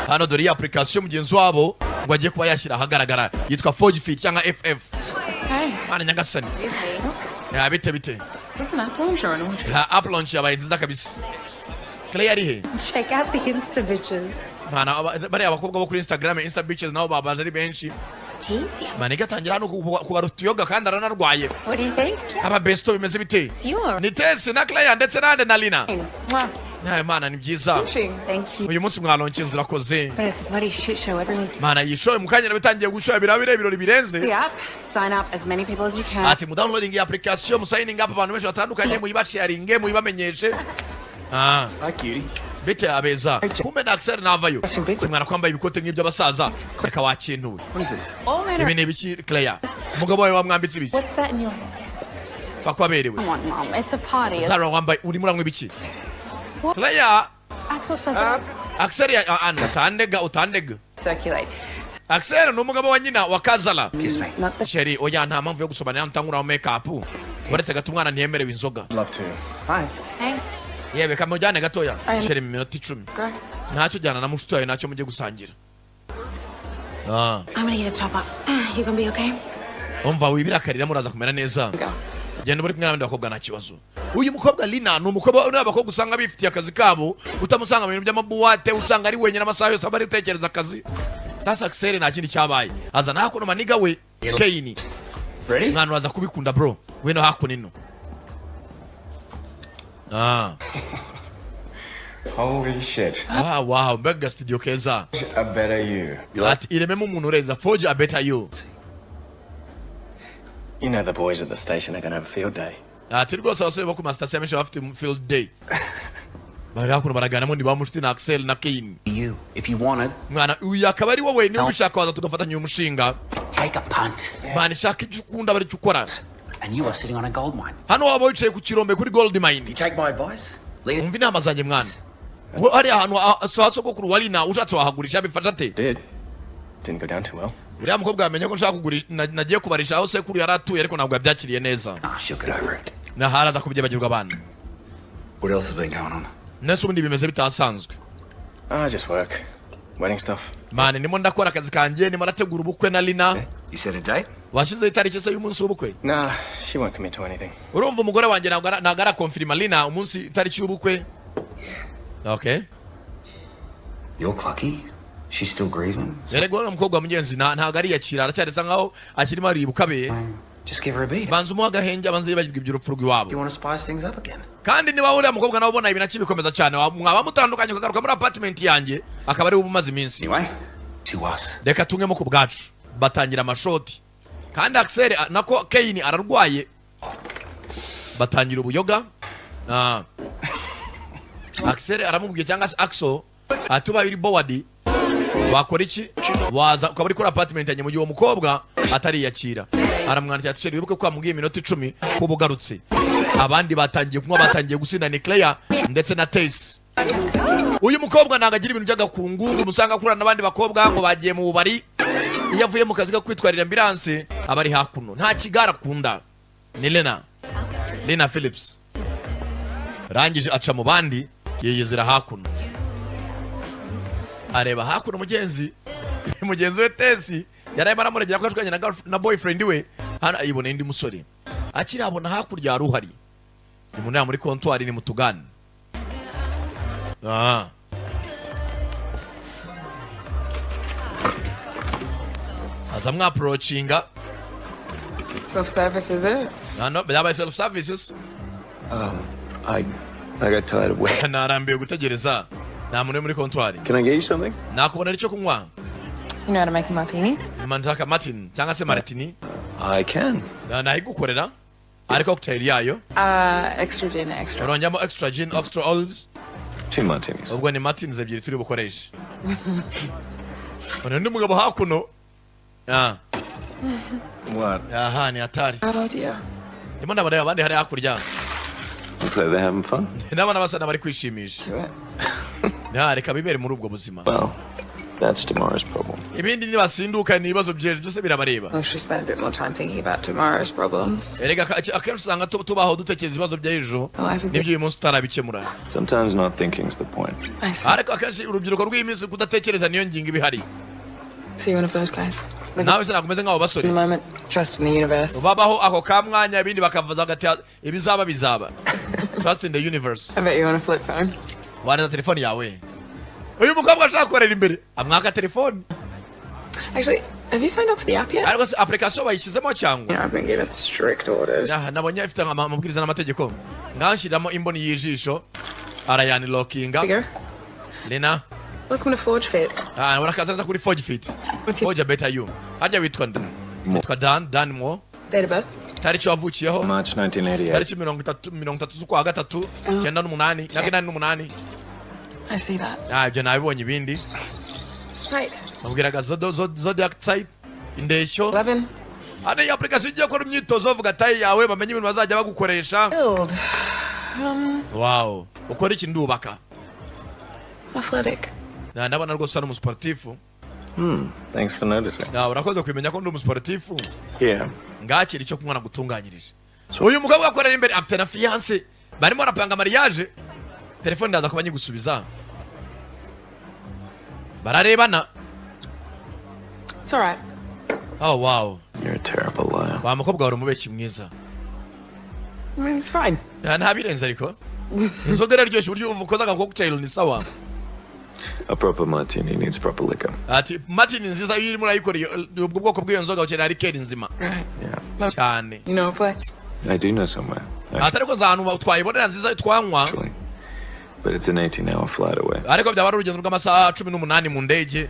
[SPEAKER 3] hano dore iyi application mugenzi wabo ngo agiye kuba yashyira ahagaragara, yitwa Forge Fit cyangwa FF.
[SPEAKER 6] Hey.
[SPEAKER 3] Mwana nyagasani ya, bite bite?
[SPEAKER 6] Is this an app launch or an orgy?
[SPEAKER 3] Ha, app launch yabaye nziza kabisa. Clay ari he?
[SPEAKER 7] Check out the Insta bitches.
[SPEAKER 3] Mwana, bariya abakobwa bo kuri Instagram, Insta bitches, nabo babaje ari benshi.
[SPEAKER 7] Jeez, yeah.
[SPEAKER 3] Maniga atangira hano kubara utuyoga kandi aranarwaye.
[SPEAKER 7] What do you think?
[SPEAKER 3] Aba besto, bimeze bite?
[SPEAKER 7] It's you.
[SPEAKER 3] Ni Tesi na Clay ndetse nande na Lina.
[SPEAKER 6] Mwah.
[SPEAKER 3] Ntayo mana, ni byiza.
[SPEAKER 6] Thank you.
[SPEAKER 3] Uyu munsi mwalaunchinze, urakoze.
[SPEAKER 6] But it's a bloody shit show. Everyone's
[SPEAKER 3] Mana, yishoye mu kanya bitangiye gushoya, birabire ibirori birenze.
[SPEAKER 8] The app, sign up as many people as you can.
[SPEAKER 3] Ati mudownloading iyi application, musigning up abantu benshi batandukanye, muyibasharinge, muyibamenyeshe. Ah.
[SPEAKER 5] Hi, cutie.
[SPEAKER 3] Bite abeza? Kumbe na Axel navayo. Mwana, kwambaye ibikote nk'iby'abasaza, reka wakintuwe.
[SPEAKER 5] What is this?
[SPEAKER 8] All men
[SPEAKER 3] Ibi
[SPEAKER 8] are.
[SPEAKER 3] ni ibiki, Claire? Umugabo wawe wamwambitse ibiki?
[SPEAKER 7] What's that in your
[SPEAKER 3] Kwa aberewe.
[SPEAKER 8] Come on, Mom. It's a party.
[SPEAKER 3] Zara, wambaye, urimo uranywa ibiki, Claire?
[SPEAKER 7] Axel said that.
[SPEAKER 3] Axel ya ah, ah, utandega, utandega.
[SPEAKER 6] Circulate.
[SPEAKER 3] Axel ni umugabo wa nyina wa Kazala.
[SPEAKER 5] Kiss me.
[SPEAKER 6] Not the
[SPEAKER 3] Chérie, oya, nta mpamvu yo gusomana, ntanguraho make up. Uretse gato, umwana ntiyemerewe inzoga.
[SPEAKER 5] Love to. Hi.
[SPEAKER 7] Hey.
[SPEAKER 3] Yewe, kamujyane gatoya.
[SPEAKER 6] Aya.
[SPEAKER 3] Chérie, mu minota 10.
[SPEAKER 6] Go.
[SPEAKER 3] Ntacyo, jyana na mushuti wawe, ntacyo mujye gusangira. Ah.
[SPEAKER 7] I'm gonna get a top up. You gonna be okay?
[SPEAKER 3] Umva, wibirakarira, muraza kumera neza.
[SPEAKER 6] Go.
[SPEAKER 3] Genda uri kumwe n'abandi bakobwa, nta kibazo. Uyu mukobwa Lina ni umukobwa, ni abakobwa usanga bifitiye akazi kabo, utamusanga mu bintu by'amabuwate, usanga ari wenyine amasaha yose, aba ari gutekereza akazi. Sasa Axel nta kindi cyabaye, azana hakuno maniga we Kane.
[SPEAKER 5] Ready?
[SPEAKER 3] Mwana, uraza kubikunda bro, ngwino hakuno ino. Ah.
[SPEAKER 5] Holy shit.
[SPEAKER 3] Wow, mbega studio keza!
[SPEAKER 5] A better you.
[SPEAKER 3] Ati irememo umuntu urenza, forge a better you.
[SPEAKER 5] You know the boys at the station are gonna have a field day.
[SPEAKER 3] Ati rwose abasore bo ku masitasiyo menshi baba bafite field day. Bari hakuno baraganamo, ni ba mushuti na Axel na Kane.
[SPEAKER 9] You, if you wanted,
[SPEAKER 3] Mwana, uyu akaba ari wowe, niba ubishaka waza tugafatanya uyu mushinga.
[SPEAKER 9] take a punt.
[SPEAKER 3] Mwana, ishaka ibyo ukunda, bari icyo ukora.
[SPEAKER 9] And you are sitting on a gold mine.
[SPEAKER 3] Hano waba wicaye ku kirombe, kuri gold mine.
[SPEAKER 9] You take my advice? Lean
[SPEAKER 3] Umva inama zanjye, mwana. Hariya hantu sa sogokuru wa Lina, ushatse wahagurisha, bifasha ate?
[SPEAKER 5] Did. Didn't go down too well.
[SPEAKER 3] Uriya mukobwa yamenye ko nshaka kugurisha, nagiye kubarisha aho sekuru yari atuye, ariko ntabwo yabyakiriye neza.
[SPEAKER 9] Ah, she'll get over it.
[SPEAKER 3] Naharaza kubyibagirwa abana.
[SPEAKER 9] What else has been going on?
[SPEAKER 3] Nese ubundi bimeze bitasanzwe?
[SPEAKER 5] Ah, just work. Wedding stuff.
[SPEAKER 3] Mani, ndimo ndakora akazi kanjye, ndimo ndategura ubukwe na Lina.
[SPEAKER 9] You set a date?
[SPEAKER 3] Washyizeho itariki se y'umunsi w'ubukwe?
[SPEAKER 5] Nah, she won't commit to anything.
[SPEAKER 3] Urumva, umugore wanjye ntabwo arakonfirima Lina umunsi, itariki y'ubukwe. Okay.
[SPEAKER 9] You're clucky. She's still grieving.
[SPEAKER 3] Erega uriya mukobwa wa mugenzi ntabwo ariyakira, aracyarisa nkaho akirimo aribuka be.
[SPEAKER 9] Just give her a beat.
[SPEAKER 3] Banza umuhe agahenge, abanza yibagirwa iby'urupfu rw'iwabo.
[SPEAKER 9] You want to spice things up again?
[SPEAKER 3] Kandi niba uriya mukobwa nawe ubona ibintu akibikomeza cyane, mwaba mutandukanye, ukagaruka muri apartment yanjye, akaba ari we umaze iminsi.
[SPEAKER 9] Anyway, to us.
[SPEAKER 3] Reka tungemo ku bwacu. Batangira amashoti, kandi Axel nako Kane ararwaye. Batangira ubuyoga. Ah. Axel aramubwiye, cyangwa se Axel. Ati ubaye uri bored wakora iki? Waza ukaba uri kuri apartment yanjye mu gihe uwo mukobwa atariyakira. Aramwandikira ati: "Chéri, wibuke ko wamubwiye iminota 10 kuba ugarutse." Abandi batangiye kunywa, batangiye gusinda, ni Claire ndetse na Tess. Uyu mukobwa ntabwo agira ibintu by'agakungu ngo umusanga akurana n'abandi bakobwa ngo bagiye mu bubari. Iyo avuye mu kazi ko kwitwarira ambulance aba ari hakuno, nta kigare akunda. Ni Lena, Lena Phillips. Rangije aca mu bandi, yiyizira hakuno, areba hakuno. Mugenzi we Tesi yari arimo aramuregera ko yashwanye na boyfriend we. Hano ayiboneye undi musore akirabona hakurya hari uhari, ni muri comptoir, ni mu tugani. Ah. Aza mwapproachinga.
[SPEAKER 6] Self service, is it?
[SPEAKER 3] Hano byabaye self services.
[SPEAKER 5] I got tired of waiting.
[SPEAKER 3] Narambiwe gutegereza, nta muntu uri muri comptoir.
[SPEAKER 5] Can I get you something?
[SPEAKER 3] Nakubonera icyo kunywa?
[SPEAKER 6] You know how to make a martini?
[SPEAKER 3] Nshaka martini cyangwa se martini.
[SPEAKER 5] I can.
[SPEAKER 3] Nayigukorera ariko cocktail yayo.
[SPEAKER 6] Extra gin, extra.
[SPEAKER 3] Urongeramo extra gin, extra olives.
[SPEAKER 5] Two martinis.
[SPEAKER 3] Ubwo ni martinis ebyiri turi bukoreshe. None undi mugabo hakuno. Ah.
[SPEAKER 5] What?
[SPEAKER 3] Aha ni hatari.
[SPEAKER 6] Oh dear.
[SPEAKER 3] Ndimo ndabareba abandi hari hakurya.
[SPEAKER 5] Looks like they're having fun.
[SPEAKER 3] Ndabona basa n'abari kwishimisha.
[SPEAKER 6] To it.
[SPEAKER 3] Nta, reka bibere muri ubwo buzima.
[SPEAKER 5] Well, that's tomorrow's problem.
[SPEAKER 3] Ibindi nibasinduka ni ibibazo by'ejo, byose birabareba.
[SPEAKER 6] We should spend a bit more time thinking about tomorrow's problems.
[SPEAKER 3] Erega akenshi usanga tubaho dutekereza ibibazo by'ejo n'ibyo uyu munsi utarabikemura.
[SPEAKER 5] Sometimes not thinking's the point.
[SPEAKER 6] I see.
[SPEAKER 3] Ariko akenshi urubyiruko rw'iyi minsi, kudatekereza niyo ngingo iba ihari.
[SPEAKER 6] See one of those guys. Live
[SPEAKER 3] Nawe se ntabwo umeze nk'abo basore?
[SPEAKER 6] in the moment, trust in the universe.
[SPEAKER 3] Babaho ako ka mwanya, ibindi bakavuza hagati, ibizaba bizaba, trust in the universe.
[SPEAKER 6] I bet you want a flip phone.
[SPEAKER 3] Waneza telefoni yawe. Uyu mukobwa ashaka korera imbere, amwaka telefoni.
[SPEAKER 6] Actually, have you signed up for the app yet?
[SPEAKER 3] Ariko se application bayishyizemo cyangwa?
[SPEAKER 6] You know, I've been given strict orders.
[SPEAKER 3] Ah, nabonye ifite amabwiriza n'amategeko. Nganshyiramo imboni y'ijisho, arayanlockinga.
[SPEAKER 6] Here you go.
[SPEAKER 3] Lena.
[SPEAKER 6] Welcome to Forge Fit.
[SPEAKER 3] Ah, urakaza neza kuri Forge Fit. Forge a better you. Harya witwa nde? Witwa Dan, Dan Mo.
[SPEAKER 6] Date of birth?
[SPEAKER 3] Tariki wavukiyeho?
[SPEAKER 5] March 1988.
[SPEAKER 3] Tariki 30, 30 z'ukwa gatatu, 98, na 88.
[SPEAKER 6] I see that.
[SPEAKER 3] Ah, ibyo nabibonye ibindi.
[SPEAKER 6] Right.
[SPEAKER 3] Bamubwiraga zodiac type, indeshyo.
[SPEAKER 6] 11.
[SPEAKER 3] Hano iyi application igiye gukora imyitozo, bavuga taille yawe, bamenye ibintu bazajya bagukoresha.
[SPEAKER 6] Build.
[SPEAKER 3] Wow, ukora iki? Ndubaka.
[SPEAKER 6] Athletic.
[SPEAKER 3] Na, ndabona rwose ari umusportifu.
[SPEAKER 5] Thanks for noticing.
[SPEAKER 3] Na, urakoze kumenya ko ndi umusportifu.
[SPEAKER 5] Here.
[SPEAKER 3] Ngakira icyo kunywa nagutunganyirije. Uyu mukobwa akorera imbere afite na fiancé, barimo barapanga mariage. Telefone ndaza kuba nyigusubiza. Bararebana.
[SPEAKER 6] It's alright.
[SPEAKER 3] Oh wow.
[SPEAKER 5] You're a terrible liar.
[SPEAKER 3] Wa mukobwa, wari umubeshyi mwiza.
[SPEAKER 6] I mean, it's fine.
[SPEAKER 3] Nta birenze, ariko inzoga iraryoshye, uburyo ukoze aga cocktail ni sawa.
[SPEAKER 5] A proper martini needs proper liquor.
[SPEAKER 3] Ati martini nziza, iyo urimo urayikora ubwo bwoko bw'iyo nzoga ukenera liqueur nzima.
[SPEAKER 6] Right.
[SPEAKER 5] Yeah.
[SPEAKER 3] Cyane.
[SPEAKER 6] You know a place?
[SPEAKER 5] I do know somewhere,
[SPEAKER 3] Ati ariko nzi ahantu twayibonera nziza twanywa.
[SPEAKER 5] actually. But it's an 18-hour flight away.
[SPEAKER 3] Ariko byaba ari urugendo rw'amasaha 18 mu ndege.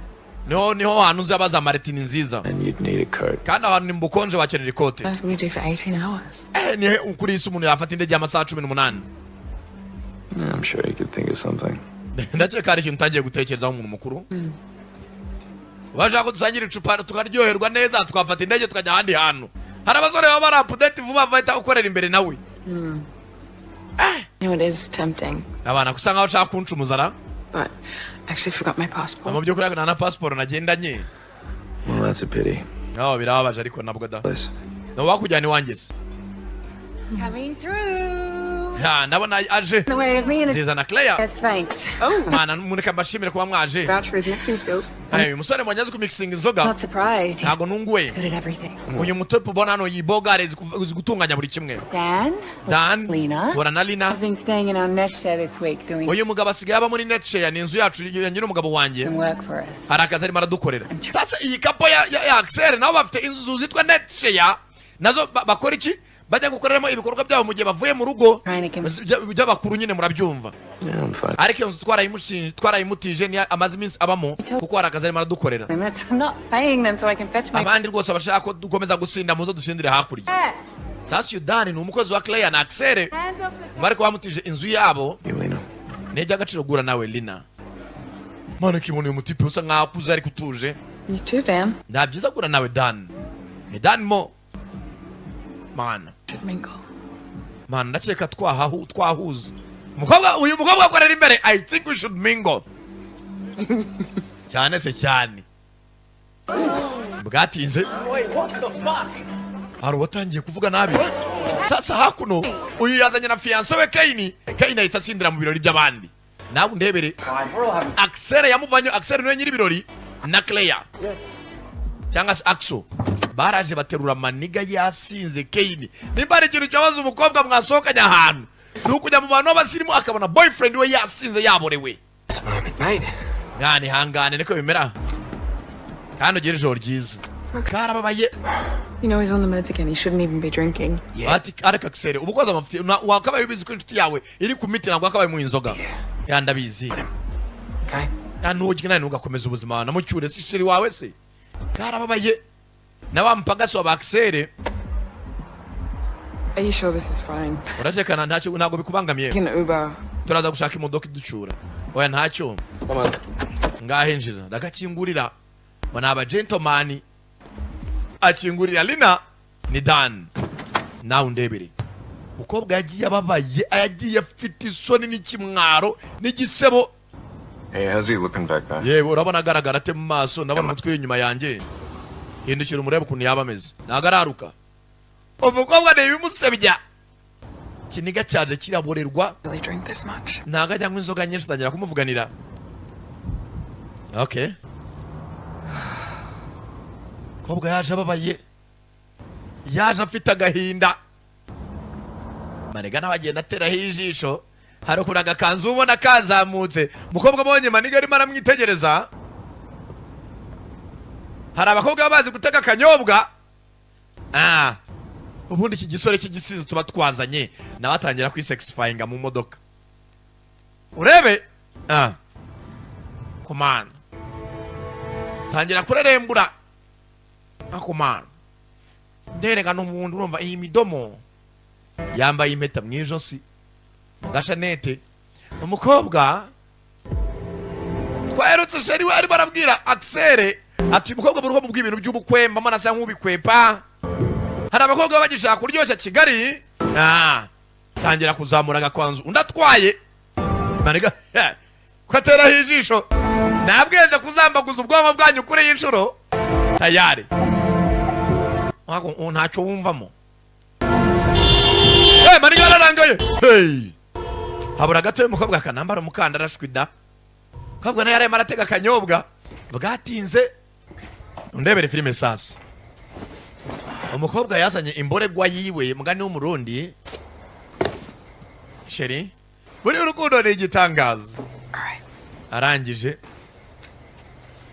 [SPEAKER 3] Niho hantu uzaba za martini nziza.
[SPEAKER 5] And you'd need a coat.
[SPEAKER 3] Kandi ahantu ni mu bukonje, bakenera ikote.
[SPEAKER 6] What we do for 18 hours?
[SPEAKER 3] Eh, ni kuri isi umuntu yafata indege y'amasaha 18?
[SPEAKER 5] Yeah, I'm sure you could think of something.
[SPEAKER 3] Ndakeka hari ikintu utangiye gutekerezaho, umuntu mukuru. Bashaka ko dusangira icupa tukaryoherwa neza, twafata indege tukajya ahandi hantu. Hari abasore baba bari update vuba bahita gukorera imbere nawe.
[SPEAKER 6] You know, it is tempting,
[SPEAKER 3] Abana gusa nkaho ushaka kuncumuza ra.
[SPEAKER 6] but I actually forgot my passport.
[SPEAKER 3] Mu by'ukuri nta na pasiporo nagendanye.
[SPEAKER 5] Well, that's a pity.
[SPEAKER 3] No, birababaje ariko nabwo da.
[SPEAKER 5] Please.
[SPEAKER 3] No wakujyana iwanjye se?
[SPEAKER 8] Coming through.
[SPEAKER 3] Ha, ndabona aje.
[SPEAKER 8] The way of me and
[SPEAKER 3] Zizana Claire.
[SPEAKER 8] Sphinx.
[SPEAKER 6] Oh,
[SPEAKER 3] Mana, mureka mbashimire kuba mwaje.
[SPEAKER 6] vouch for his mixing skills.
[SPEAKER 3] Eh, uyu musore mwanyazi kumixinga inzoga.
[SPEAKER 8] Not surprised. He's
[SPEAKER 3] Ntabwo nunguwe.
[SPEAKER 8] good at everything.
[SPEAKER 3] Uyu mutope ubona hano yibogare uzi gutunganya buri kimwe.
[SPEAKER 8] Dan,
[SPEAKER 3] Dan.
[SPEAKER 8] Lena.
[SPEAKER 3] Bora na Lina.
[SPEAKER 8] Has been staying in our nest share this week doing
[SPEAKER 3] Uyu mugabo asigaye aba muri netshare, ni inzu yacu ya nyiri umugabo wanjye.
[SPEAKER 8] some work for us.
[SPEAKER 3] Hari akazi arimo aradukorera. Sasa iyi couple ya Axel nabo bafite inzu zitwa netshare, nazo bakora iki? Bajya gukoreramo ibikorwa byabo mu gihe bavuye mu rugo by'abakuru nyine, murabyumva.
[SPEAKER 5] Yeah, I'm fine.
[SPEAKER 3] Ariko iyo nzu twarayimutije, niyo amaze iminsi abamo kuko hari akazi arimo aradukorera.
[SPEAKER 8] Limits. I'm not paying them so I can fetch my.
[SPEAKER 3] Abandi rwose abashaka ko dukomeza gusinda, muzo dusindire hakurya. Sasa uyu Dani ni umukozi wa Claire na Axel, bari kuba bamutije inzu yabo.
[SPEAKER 5] You, Lena.
[SPEAKER 3] Ni iby'agaciro guhura nawe, Lina. Mana, kibona uyu mutipe usa nkaho akuze ariko utuje.
[SPEAKER 6] You too, Dan.
[SPEAKER 3] Nta byiza guhura nawe, Dan. Ni Dan mo, mana.
[SPEAKER 6] Should mingle.
[SPEAKER 3] Mana, ndakeka twahuza. Umukobwa, uyu mukobwa akorera imbere. I think we should mingle cyane se cyane. Bwatinze hari uwatangiye kuvuga nabi. Sasa hakuno uyu yazanye na fiancé we Kayini. Kayini ahita asindira mu birori by'abandi. Nawe undebere Axel yamuvanye. Axel niwe nyiri ibirori na Claire cyangwa se Axo. Baraje baterura maniga yasinze. Kayini, nimba hari ikintu cyabaza umukobwa mwasohokanye ahantu, ni ukujya mu bantu b'abasirimu akabona boyfriend we yasinze, yaborewe.
[SPEAKER 5] This moment, mate.
[SPEAKER 3] Mwana, ihangane, niko bimera, kandi ugire ijoro ryiza. Karababaye.
[SPEAKER 6] You know he's on the meds again. He shouldn't even be drinking.
[SPEAKER 3] Ati ariko Axel, uba ukoze amafuti. Wakabaye ubizi ko inshuti yawe iri ku miti, ntabwo wakabaye mu inzoga. Ya, ndabizi.
[SPEAKER 9] Okay?
[SPEAKER 3] Ya, ntugire nawe ntugakomeza ubuzima namucyure, si chéri wawe se? Karababaye na wa mupagasi wa Axel.
[SPEAKER 6] Are you sure this is fine?
[SPEAKER 3] Urakekana ntacyo, ntabwo bikubangamiye?
[SPEAKER 6] Can Uber.
[SPEAKER 3] Turaza gushaka imodoka iducyura. Oya, ntacyo. Ngaho injira. Ndagakingurira ngo ni aba gentleman. Akingurira Lina, ni Dan. Nawe undebere umukobwa yagiye ababaye, yagiye afite isoni n'ikimwaro n'igisebo.
[SPEAKER 5] Hey, how's he looking back there?
[SPEAKER 3] Yewe, urabona agaragara ate mu maso? Ndabona umutwe uri inyuma yanjye. Hindukira umurebe ukuntu yaba ameze. Ntabwo araruka. Umukobwa ni ibimusebya, ikiniga cyaje kiraborerwa.
[SPEAKER 6] Really drink this much.
[SPEAKER 3] Ntabwo ajya anywa inzoga nyinshi, atangira kumuvuganira. Okay, umukobwa yaje ababaye, yaje afite agahinda. Maniga nawe agenda ateraho ijisho. Hari ukuntu agakanzu ubona kazamutse. Umukobwa abonye maniga arimo aramwitegereza. Hari abakobwa baba bazi gutega akanyobwa. Ah, ubundi iki gisore cy'igisizi tuba twazanye nawe atangira kwisexifyinga mu modoka. Urebe, ah, komana tangira kurerembura akomana nderekana umuntu. Urumva iyi midomo, yambaye impeta mu ijosi, mu gashanete. Umukobwa twaherutse, chéri we arimo arabwira Axel ati: "Umukobwa mu rugo mu bw'ibintu by'ubukwe mbamo nasa nk'ubikwepa." Hari abakobwa baba bagishaka kuryoshya Kigali. Ah, tangira kuzamura agakanzu. Undi atwaye maniga ko ateraho ijisho. Nabwende kuzambaguza ubwonko bwanyu kuri iyi nshuro. Tayari. Wako, ntacyo wumvamo. Hey, maniga ararangaye. Hey, habura gato y'umukobwa akanambara umukandara. Ashwida umukobwa nawe yarimo aratega akanyobwa. Bwatinze, undebere filime. Sasa umukobwa yazanye imboregwa yiwe, mugani w'Umurundi. Chéri, buri urukundo ni igitangaza. Arangije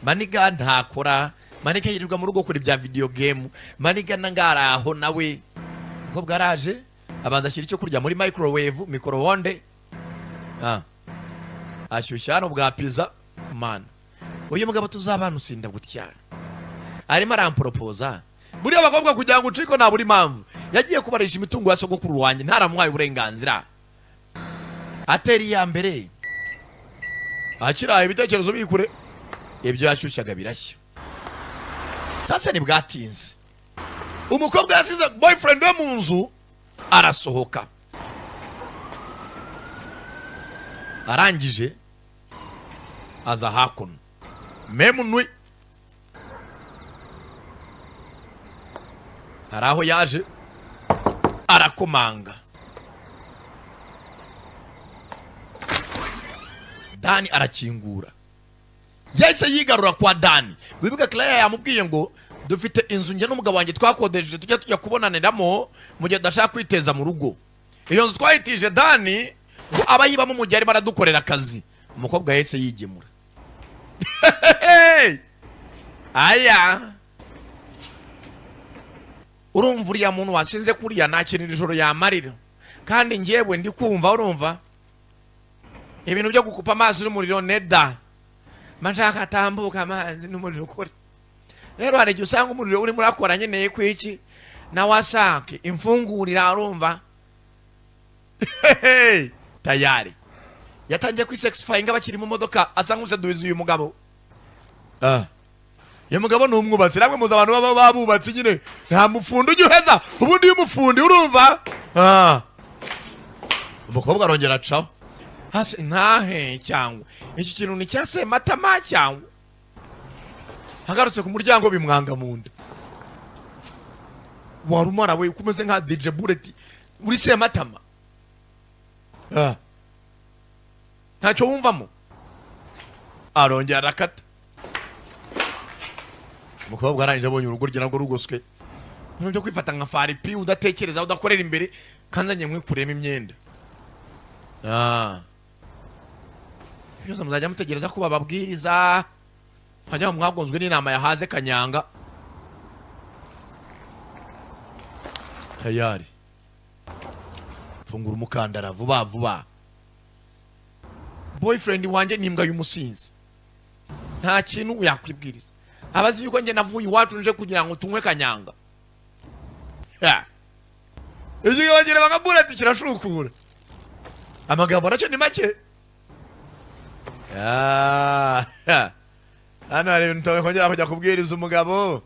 [SPEAKER 3] maniga ntakora. Maniga yirirwa mu rugo kuri bya video game. Maniga nangaraho nawe. Umukobwa araje, abanza ashyira icyo kurya muri microwave, micro-onde. Ah. Ashyushya hano bwa pizza. Mana, uyu mugabo tuzabana usinda gutya arimo aramporopoza. Buriya abakobwa kugira ngo ucike nta buri mpamvu. Yagiye kubarisha imitungo ya sogokuru wanjye ntaramuhaye uburenganzira. Atera iya mbere akiraye ibitekerezo bikure, ibyo yashyushyaga birashya. Sasa ntibwatinze, umukobwa yasize boyfriend we mu nzu, arasohoka. Arangije aza hakuno memunwi. Hari aho yaje arakomanga. Dani arakingura. Yahise yigarura kwa Dani. Wibuka Claire yamubwiye ngo dufite inzu njye n'umugabo wanjye twakodesheje, tujya kubonaniramo mu gihe tudashaka kwiteza mu rugo. Iyo nzu twayitije Dani ngo aba yibamo mu gihe arimo aradukorera akazi. Umukobwa yahise yigemura. Aya, urumva uriya muntu wasize kuriya nta kintu iri joro yamarira, kandi njyewe ndi kumva, urumva ibintu byo gukupa amazi n'umuriro neda mashaka atambuka amazi n'umuriro ukore. Rero hari igihe usanga umuriro urimo urakora nkeneye kwiki na wasake imfungurira. Urumva tayari Yatangiye kwisexifyinga bakiri mu modoka, asa nk'useduza uyu mugabo. Ah. Uyu mugabo ni umwubatsi. Namwe muzi abantu baba babubatsi nyine, nta mufundi ujya uheza ubundi. Iyo umufundi urumva. Ah. Umukobwa arongera acaho hasi ntahe, cyangwa iki kintu ni cya Sematama, cyangwa agarutse ku muryango bimwanga mu nda. Warumara we uko umeze nka DJ Bullet uri Sematama. Ah. Ntacyo wumvamo. Arongera arakata. Umukobwa arangije abonye urugo rye narwo rugoswe, ibintu byo kwifata nka faripi, udatekereza, udakorera imbere, kandi njye nkwikuremo imyenda. Ah. Byose muzajya mutegereza ko bababwiriza, hajya mwagonzwe n'inama yahaze kanyanga. Tayari fungura umukandara vuba vuba. Boyfriend wanjye ni imbwa y'umusinzi, nta kintu yakwibwiriza. Abazi yuko njye navuye iwacu nje kugira ngo tunywe kanyanga. Ya. Ikigabo bakabwira ati kirashukura, amagambo nacyo ni make. Ya, ya. Hano hari ibintu utakongera kujya kubwiriza umugabo.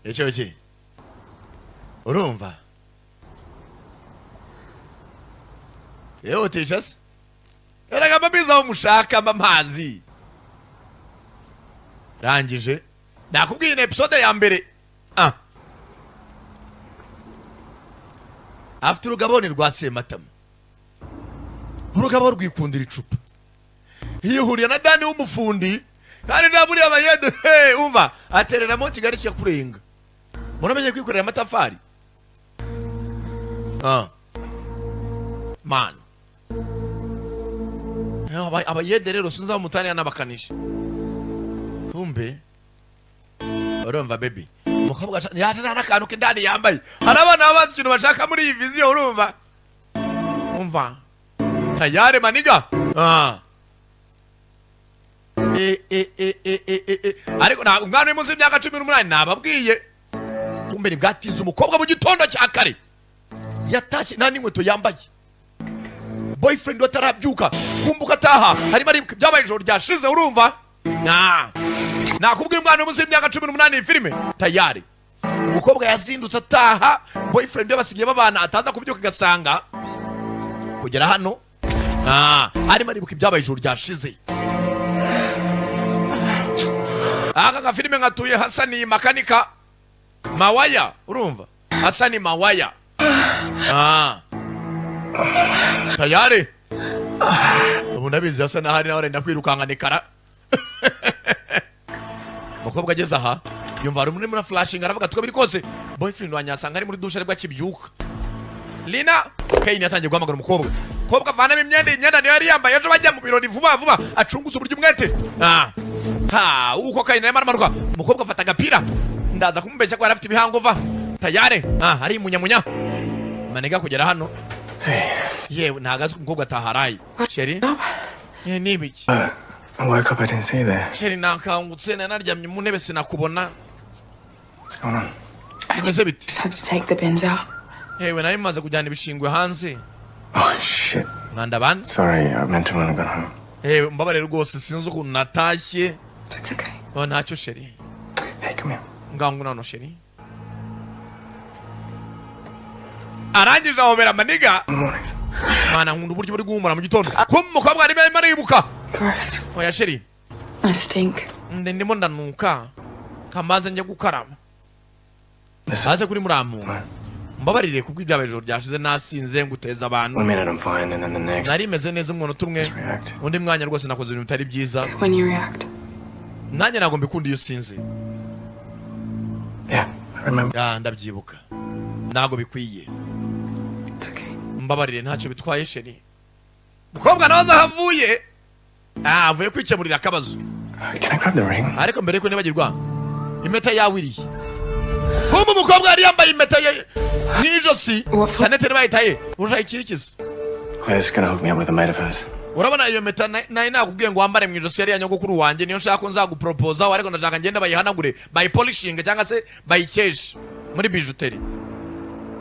[SPEAKER 3] Icyo ki urumva twihutisha se? Erega mba mbizi aho mushaka, mba mpazi. Rangije nakubwiye ni episode ya mbere. Ah, afite urugabone rwa Sematama, urugabo rwikundira icupa. Yihuriye na Dani w'umufundi, kandi nta buriya bayede. Hey, umva, atereramo Kigali kiyakurenga. Muramenye kwikorera amatafari. Ah man. Abayede rero sinzi aho mutanira n'abakanishi. Kumbe urumva baby, umukobwa yaje nta n'akantu k'indani yambaye. Hari abana baba bazi ikintu bashaka muri iyi viziyo. Urumva, umva tayari maniga. Ah. E, e, e, e, e, e, e. Ariko ntabwo umwana uri munsi y'imyaka 18 nababwiye. Kumbe ntibwatinze, umukobwa mu gitondo cya kare yatashye nta n'inkweto yambaye, boyfriend we atarabyuka. Kumbuka ataha harimo aribuka ibyabaye ijoro ryashize. Urumva na nakubwiye umwana uri munsi y'imyaka 18 iyi filime. Tayari umukobwa yazindutse ataha, boyfriend we basigaye babana, ataza kubyuka agasanga kugera hano. Ah, arimo aribuka ibyabaye ijoro ryashize. Aka gafilime nkatuye Hasani makanika mawaya. Urumva Hasani mawaya. Ah. Tayari ubu ndabizi asa naho ari nawe arenda kwirukanka nikara. Umukobwa ageze aha yumva hari umuntu urimo flashinga, aravuga ati uko biri kose boyfriend wanjye asanga ari muri dushe aribwo akibyuka. Lina Kane yatangiye guhamagara umukobwa. Umukobwa avanamo imyenda, imyenda niyo yari yambaye ejo bajya mu birori. Vuba vuba acunguza uburyo umwete. Ah. Ha, uko Kane arimo aramanuka, umukobwa afata agapira. Ndaza kumubeshya ko yari afite ibihango va tayare. Ah, ari munyamunya maniga kugera hano. Yewe, ntabwo azi ko umukobwa ataharaye. Chérie. Eh, ni ibiki?
[SPEAKER 5] I woke up, I didn't see you there.
[SPEAKER 3] Chérie, nakangutse nanaryamye mu ntebe sinakubona.
[SPEAKER 5] What's going on?
[SPEAKER 3] Bimeze bite?
[SPEAKER 6] Just had to take the bins out.
[SPEAKER 3] Yewe, nawe maze kujyana ibishingwe hanze.
[SPEAKER 5] Oh, shit.
[SPEAKER 3] Mwanda bana.
[SPEAKER 5] Sorry, I meant to when I got home.
[SPEAKER 3] Yewe, mbabarire rwose, sinzi ukuntu natashye.
[SPEAKER 6] It's okay.
[SPEAKER 3] Oh, ntacyo chérie.
[SPEAKER 5] Hey, come here.
[SPEAKER 3] Ngaho ngwino chérie. Arangije ahobera maniga. Mana, nkunda uburyo buri guhumura mu gitondo. Kumbe umukobwa arimo aribuka.
[SPEAKER 6] Gross.
[SPEAKER 3] Oya chérie.
[SPEAKER 6] I stink.
[SPEAKER 3] Ndi ndimo ndanuka, kamanze njya gukaraba. Aze kuri muramu, mbabarire kubwo ibyabaye ijoro ryashize, nasinze nguteza abantu.
[SPEAKER 5] One minute I'm fine, and then the next.
[SPEAKER 3] Nari meze neza umunota umwe, undi mwanya rwose nakoze ibintu bitari byiza.
[SPEAKER 6] When you react.
[SPEAKER 3] Nanjye ntabwo mbikunda iyo usinze.
[SPEAKER 5] Yeah, I remember.
[SPEAKER 3] Ya, ndabyibuka, ntabwo bikwiye.
[SPEAKER 6] It's okay.
[SPEAKER 3] Mbabarire, ntacyo bitwaye chérie. Mukobwa nawe aza aho avuye. Ah, avuye kwikemurira akabazo.
[SPEAKER 5] Can I grab the ring?
[SPEAKER 3] Ariko mbere yuko nibagirwa, impeta yawe irihe? Kumbe umukobwa yari yambaye impeta ye mu ijosi. Shanete nibayitaye urushaho ikirikiza.
[SPEAKER 5] Claire's gonna hook me up with a mate of hers.
[SPEAKER 3] Urabona iyo mpeta nari nakubwiye ngo wambare mu ijosi, yari iya nyogokuru wanjye. Niyo nshaka ko nzaguporopozaho, ariko ndashaka ngende bayihanagure, bayipolishinge cyangwa se bayikeshe muri bijouterie.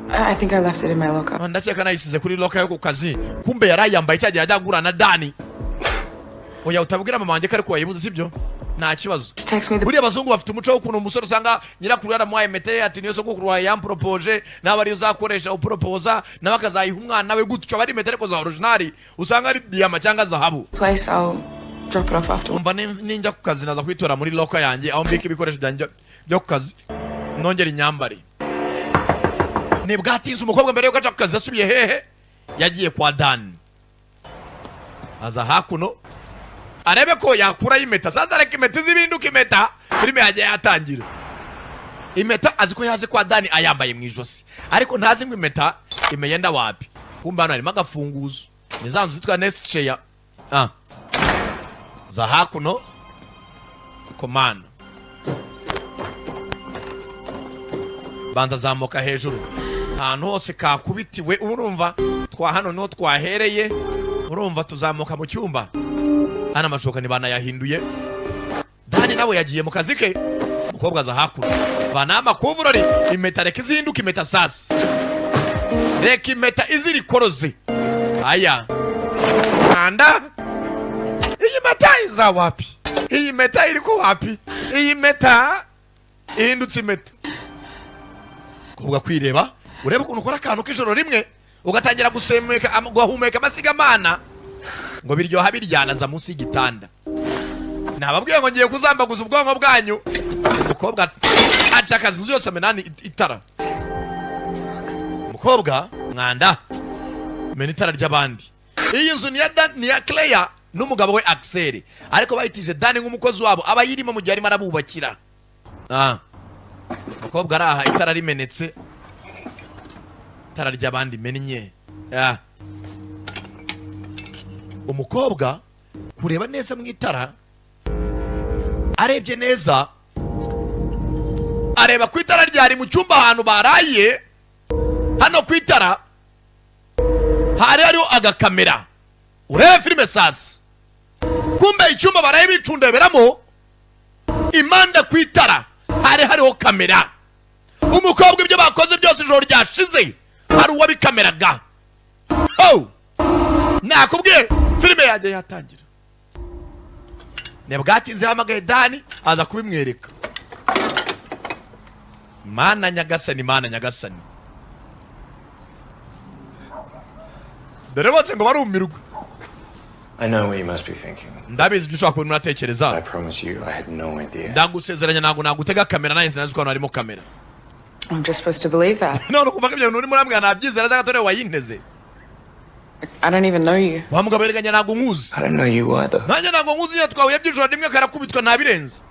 [SPEAKER 6] I think I left it in my locker.
[SPEAKER 3] Ah, ndakeka nayisize kuri locker yo ku kazi. Kumbe yari ayambaye cya gihe ajya agura na Dani. Oya, utabwira mama wanjye ko ariko wayibuze, sibyo? Nta kibazo.
[SPEAKER 6] Text me the
[SPEAKER 3] Buriya abazungu bafite umuco w'ukuntu umusore usanga nyirakuru yaramuhaye impete, ati niyo sogokuru wawe yamporopoje, nawe ariyo uzakoresha uporopoza, nawe akazayiha umwana we gutyo. Aba ari impete ariko za original, usanga ari diyama cyangwa zahabu.
[SPEAKER 6] place. I'll drop it off after.
[SPEAKER 3] Umva, ninjya ku kazi naza kwitora muri locker yanjye aho mbika ibikoresho byanjye byo ku kazi, nongera inyambare. Ntibwatinze, umukobwa mbere yuko aja ku kazi yasubiye hehe? Yagiye kwa Dani. Aza hakuno arebe ko yakurayo impeta. Sasa reka impeta izibinduka impeta. Filime yagiye yatangira, impeta azi ko yaje kwa Dani ayambaye mu ijosi, ariko ntazi ngo impeta imeyenda wapi. Kumbe hano harimo agafunguzo, ni za nzu zitwa nest share. Ah, za hakuno komanda banza zamuka hejuru ahantu hose kakubitiwe. Urumva twa hano niho twahereye, urumva tuzamuka mu cyumba hano amashuka ntibanayahinduye. Dani nawe yagiye mu kazi ke, umukobwa aza hakuno vanaho amakuvurori. Impeta reka izinduke impeta. Sasa reka impeta izirikoroze. Aya kanda, iyi mpeta iza wapi? Iyi mpeta iri ko wapi? Iyi mpeta ihindutse impeta. Kuvuga kwireba, urebe ukuntu ukora akantu k'ijoro rimwe ugatangira gusemeka ugahumeka amasigamana ngo biryoha biryana. Za munsi y'igitanda, nababwiye ngo ngiye kuzambaguza ubwonko bwanyu. Umukobwa aca akazi inzu yose, amenani itara. Umukobwa mwanda mena itara ry'abandi. Iyi nzu ni iya ni iya Claire n'umugabo we Axel, ariko bayitije Dani nk'umukozi wabo, aba ayirimo mu gihe arimo arabubakira. Ah. Umukobwa araha itara rimenetse, itara ry'abandi mennye. Ah. Umukobwa kureba neza mu itara, arebye neza areba ku itara ryari mu cyumba ahantu baraye. Hano ku itara hari hariho agakamera. Urebe filime sasa, kumbe icyumba baraye bicundeberamo, impande ku itara hari hariho kamera. Umukobwa ibyo bakoze byose ijoro ryashize hari uwabikameraga. Oh! Nakubwiye filime yanjye yatangira. Ntibwatinze yahamagaye Dani aza kubimwereka. Mana nyagasani, mana nyagasani, dore bose ngo barumirwa.
[SPEAKER 5] I know what you must be thinking.
[SPEAKER 3] Ndabizi ibyo ushobora kuba urimo uratekereza.
[SPEAKER 5] I promise you, I had no idea.
[SPEAKER 3] Ndagusezeranya ntabwo nagutega kamera, nanjye sinazi ko hano harimo kamera.
[SPEAKER 6] I'm just supposed to believe that.
[SPEAKER 3] None ukumva ko ibyo bintu urimo urambwira nabyizera cyangwa atari wayinteze?
[SPEAKER 6] I don't even know you.
[SPEAKER 3] Wa mugabo erega ntabwo nkuzi.
[SPEAKER 5] I don't know you either.
[SPEAKER 3] Nanjye ntabwo nkuzi, iyo twahuye by'ijoro rimwe karakubitwa ntabirenze.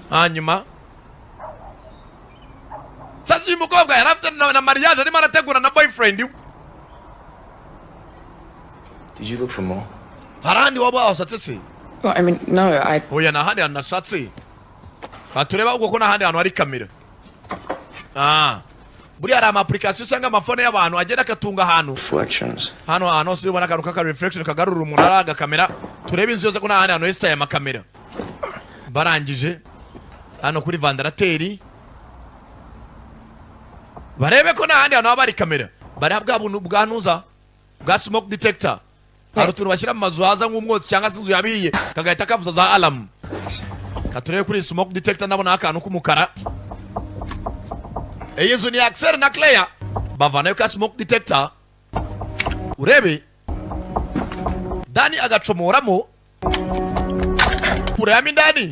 [SPEAKER 3] Hanyuma sasa uyu mukobwa yari afite na mariage arimo arategura na boyfriend we.
[SPEAKER 5] Did you look for more?
[SPEAKER 3] Hari ahandi waba wasatse se?
[SPEAKER 6] Well, I mean, no, I.
[SPEAKER 3] Oya, nta handi hantu nashatse. Tureba ubwo ko nta handi hantu hari kamera. Ah, buriya hari ama application usanga amafone y'abantu agenda akatunga ahantu.
[SPEAKER 5] Reflections.
[SPEAKER 3] Hano ahantu hose ubona akantu k'aka reflection kagarura umuntu ari agakamera. Turebe inzu yose ko nta handi hantu hesitaye amakamera. Barangije hano kuri ventilateur, barebe ko nta handi hantu haba hari kamera. Bareba bwa buntu bwa ntuza bwa smoke detector, hari utuntu bashyira mu mazu haza nk'umwotsi cyangwa se inzu yabiye kagahita kavuza za alarm. Katurebe kuri smoke detector, ndabona akantu k'umukara. Iyi nzu ni Axel na Claire. Bavanayo ka smoke detector, urebe Dani agacomoramo kureyamo indani.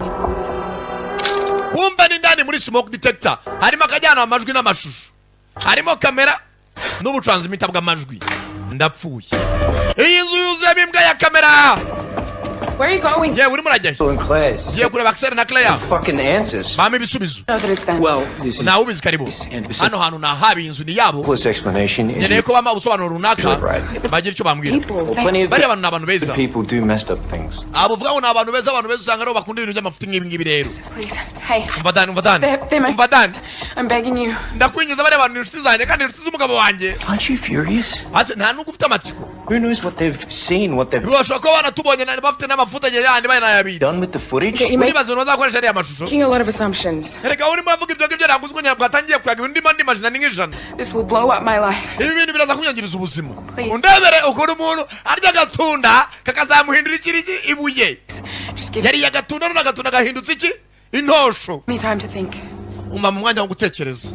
[SPEAKER 3] Kumbe ni indani muri smoke detector harimo akajyana amajwi n'amashusho, harimo kamera n'ubutransmitter bw'amajwi. Ndapfuye, iyi nzu yuzuyemo imbwa ya kamera.
[SPEAKER 6] Where are you going?
[SPEAKER 3] Yewe, urimo urajya he?
[SPEAKER 5] And Claire's.
[SPEAKER 3] Ngiye kureba Axel na Claire.
[SPEAKER 5] Fucking answers.
[SPEAKER 3] Bampa ibisubizo.
[SPEAKER 6] Know that it's them.
[SPEAKER 5] Well, this is
[SPEAKER 3] Ntawe ubizi. Karibu hano hantu nahabi, inzu ni yabo.
[SPEAKER 5] simplest explanation is
[SPEAKER 3] Nkeneye ko bampa ubusobanuro runaka,
[SPEAKER 5] Right.
[SPEAKER 3] bagira icyo bambwira.
[SPEAKER 6] People.
[SPEAKER 5] Well, plenty of
[SPEAKER 3] Bariya bantu ni abantu beza.
[SPEAKER 5] good people do messed up things.
[SPEAKER 3] Abo uvuga ngo ni abantu beza, abantu beza usanga aribo bakunda ibintu by'amafuti nk'ibi ngibi rero.
[SPEAKER 6] Please. Hey.
[SPEAKER 3] Umva Dani, umva Dani.
[SPEAKER 6] They're my.
[SPEAKER 3] Umva Dani.
[SPEAKER 6] I'm begging you.
[SPEAKER 3] Ndakwinjiza, bariya bantu ni inshuti zanjye kandi inshuti z'umugabo wanjye.
[SPEAKER 5] Aren't you furious?
[SPEAKER 3] Hasi nta nubwo ufite amatsiko?
[SPEAKER 5] Who knows what they've seen, what they've
[SPEAKER 3] Bashobora kuba banatubonye bafite n'amafoto yandi banayabitse.
[SPEAKER 5] done with the footage.
[SPEAKER 6] Okay, you make-
[SPEAKER 3] Uribaza ibintu bazakoresha ariya mashusho?
[SPEAKER 6] Making a lot of assumptions.
[SPEAKER 3] Erega urimo uravuga ibyo ngibyo, ntabwo uzi ko nyina bwatangiye kuyaga ibintu ndimo ndimajina ni nk'ijana.
[SPEAKER 6] This will blow up my life.
[SPEAKER 3] Ibi bintu biraza kunyangiriza ubuzima. Undebere ukuntu umuntu arya agatunda kakazamuhindura ikirigi ibuye.
[SPEAKER 6] Just give
[SPEAKER 3] Yariye agatunda, none agatunda gahindutse iki? Intosho.
[SPEAKER 6] me time to think.
[SPEAKER 3] Umva, mu mwanya wo gutekereza,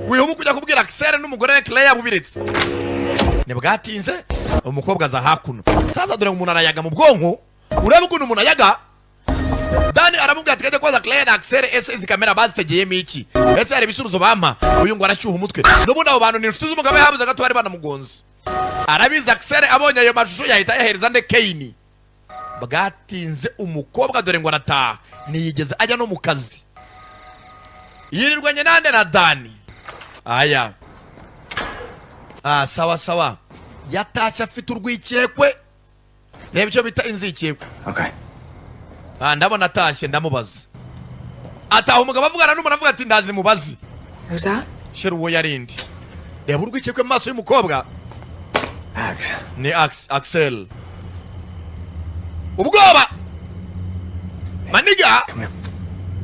[SPEAKER 3] wihuba kujya kubwira Axel n'umugore we Claire bubiretse. Ntibwatinze umukobwa aza hakuno. Sasa dore umuntu arayaga mu bwonko, urebe ukuntu umuntu ayaga. Dani aramubwira ati: "Kajya kubaza Claire na Axel, ese izi kamera bazitegeyemo iki? Ese hari ibisubizo bampa?" Uyu ngo arashyuha umutwe. N'ubundi abo bantu ni inshuti z'umugabo, yabuze gato bari banamugonze. Arabizi Axel abonye ayo mashusho yahita yahereza nde? Kane. Bwatinze umukobwa dore ngo arataha, ntiyigeze ajya no mu kazi, yirirwanye nande? Na Dani. Aya, ah, sawa sawa. Yatashye afite urwikekwe, reba icyo bita inzikekwe.
[SPEAKER 5] Okay.
[SPEAKER 3] Ah, ndabona atashye, ndamubaza. Ataha umugabo avugana n'umuntu, avuga ati: "Ndaje mubaze."
[SPEAKER 6] Who's that?
[SPEAKER 3] Chéri, uwo yarindi. Reba urwikekwe mu maso y'umukobwa.
[SPEAKER 5] Ax.
[SPEAKER 3] Ni Axel, ubwoba maniga.
[SPEAKER 5] Come here.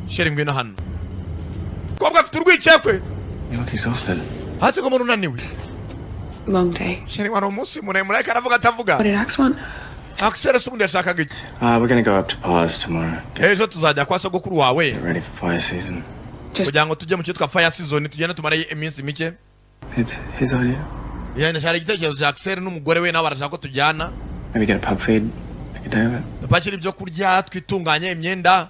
[SPEAKER 3] Chéri, ngwino hano. Umukobwa afite urwikekwe.
[SPEAKER 5] You look exhausted.
[SPEAKER 3] Hasi ko umuntu unaniwe.
[SPEAKER 6] Long day.
[SPEAKER 3] Chéri, wari umunsi muremure. Ariko aravuga atavuga.
[SPEAKER 6] What did Ax want?
[SPEAKER 3] Axel se ubundi yashakaga iki?
[SPEAKER 5] We're gonna go up to Pa's tomorrow. Get
[SPEAKER 3] Ejo tuzajya kwa sogokuru wawe
[SPEAKER 5] ready for fire season.
[SPEAKER 6] Just
[SPEAKER 3] kugira ngo tujye mu cyitwa fire season, tugende tumare iminsi mike.
[SPEAKER 5] It's his idea.
[SPEAKER 3] Yani cyari igitekerezo cya Axel n'umugore we, nabo barashaka ko tujyana.
[SPEAKER 5] Maybe get a pub feed. Make a day of it.
[SPEAKER 3] Dupakire ibyo kurya, twitunganye imyenda.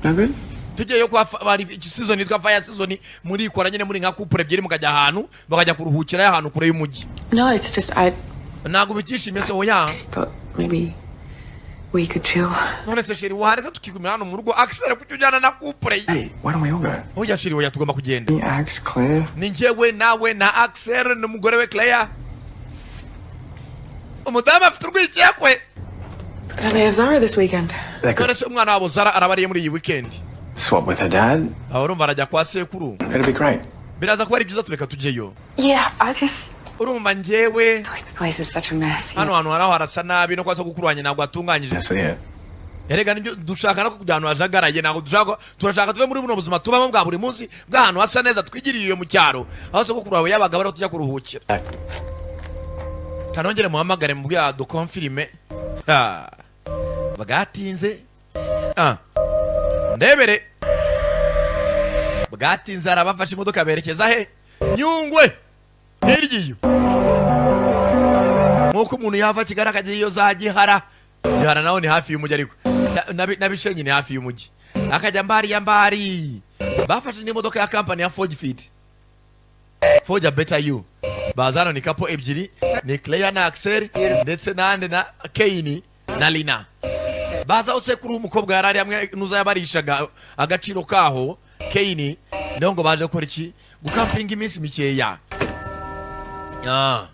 [SPEAKER 5] No good?
[SPEAKER 3] Tugiyeyo kwa bari season yitwa fire season, murikora nyine muri nka couple ebyiri, mukajya ahantu, bakajya kuruhukira ahantu kure y'umujyi.
[SPEAKER 6] No, it's just I
[SPEAKER 3] Ntabwo bikishimiye se? Oya.
[SPEAKER 6] just thought maybe we could chill.
[SPEAKER 3] None se chéri, waretse tukigumira hano mu rugo? Axel, kuki ujyana na couple ye?
[SPEAKER 5] Hey, why don't we all go?
[SPEAKER 3] Oya chéri, oya, tugomba kugenda.
[SPEAKER 5] Me, Ax, Claire.
[SPEAKER 3] Ni njyewe nawe na Axel n'umugore we Claire. Umudamu afite urwikekwe.
[SPEAKER 6] Don't they have Zara this weekend?
[SPEAKER 5] They could
[SPEAKER 3] None se umwana wabo Zara arabariye muri iyi weekend?
[SPEAKER 5] swap with her dad.
[SPEAKER 3] Aho urumva arajya kwa sekuru.
[SPEAKER 5] It'll be great.
[SPEAKER 3] Biraza kuba ari byiza, tureka tujyeyo.
[SPEAKER 6] Yeah, I just
[SPEAKER 3] Urumva njyewe
[SPEAKER 6] feel like the place is such a mess.
[SPEAKER 3] hano hantu haraho harasa nabi, no kwa sogokuru wanjye ntabwo hatunganyije.
[SPEAKER 5] I see it.
[SPEAKER 3] Erega nibyo dushaka, no kujya ahantu hajagaraye ntabwo dushaka. Turashaka tuve muri buno buzima tubamo bwa buri munsi bw'ahantu hasa neza, twigiriye iyo mu cyaro aho sogokuru wawe yabaga, bariho tujya kuruhukira. Kanongere muhamagare mu bwa dukonfirime. Ah, bwatinze. Ah, ndebere bwatinze, arabafashe imodoka berekeza he? Nyungwe hirya iyo. Nk'uko umuntu yava Kigali akajya iyo za Gihara, Gihara naho ni hafi y'umujyi, ariko na Bishenyi ni hafi y'umujyi, akajya mbari ya mbari. Bafashe n'imodoka ya kampani ya Forge Fit, Forge a Better You. Baza hano ni couple ebyiri, ni Claire na Axel, ndetse nande na Kane na Lina. Baza aho sekuru w'umukobwa yari ari hamwe n'uza yabarishaga agaciro kaho Kane, niho ngo baje gukora iki? Gukampinga iminsi mikeya. Ah.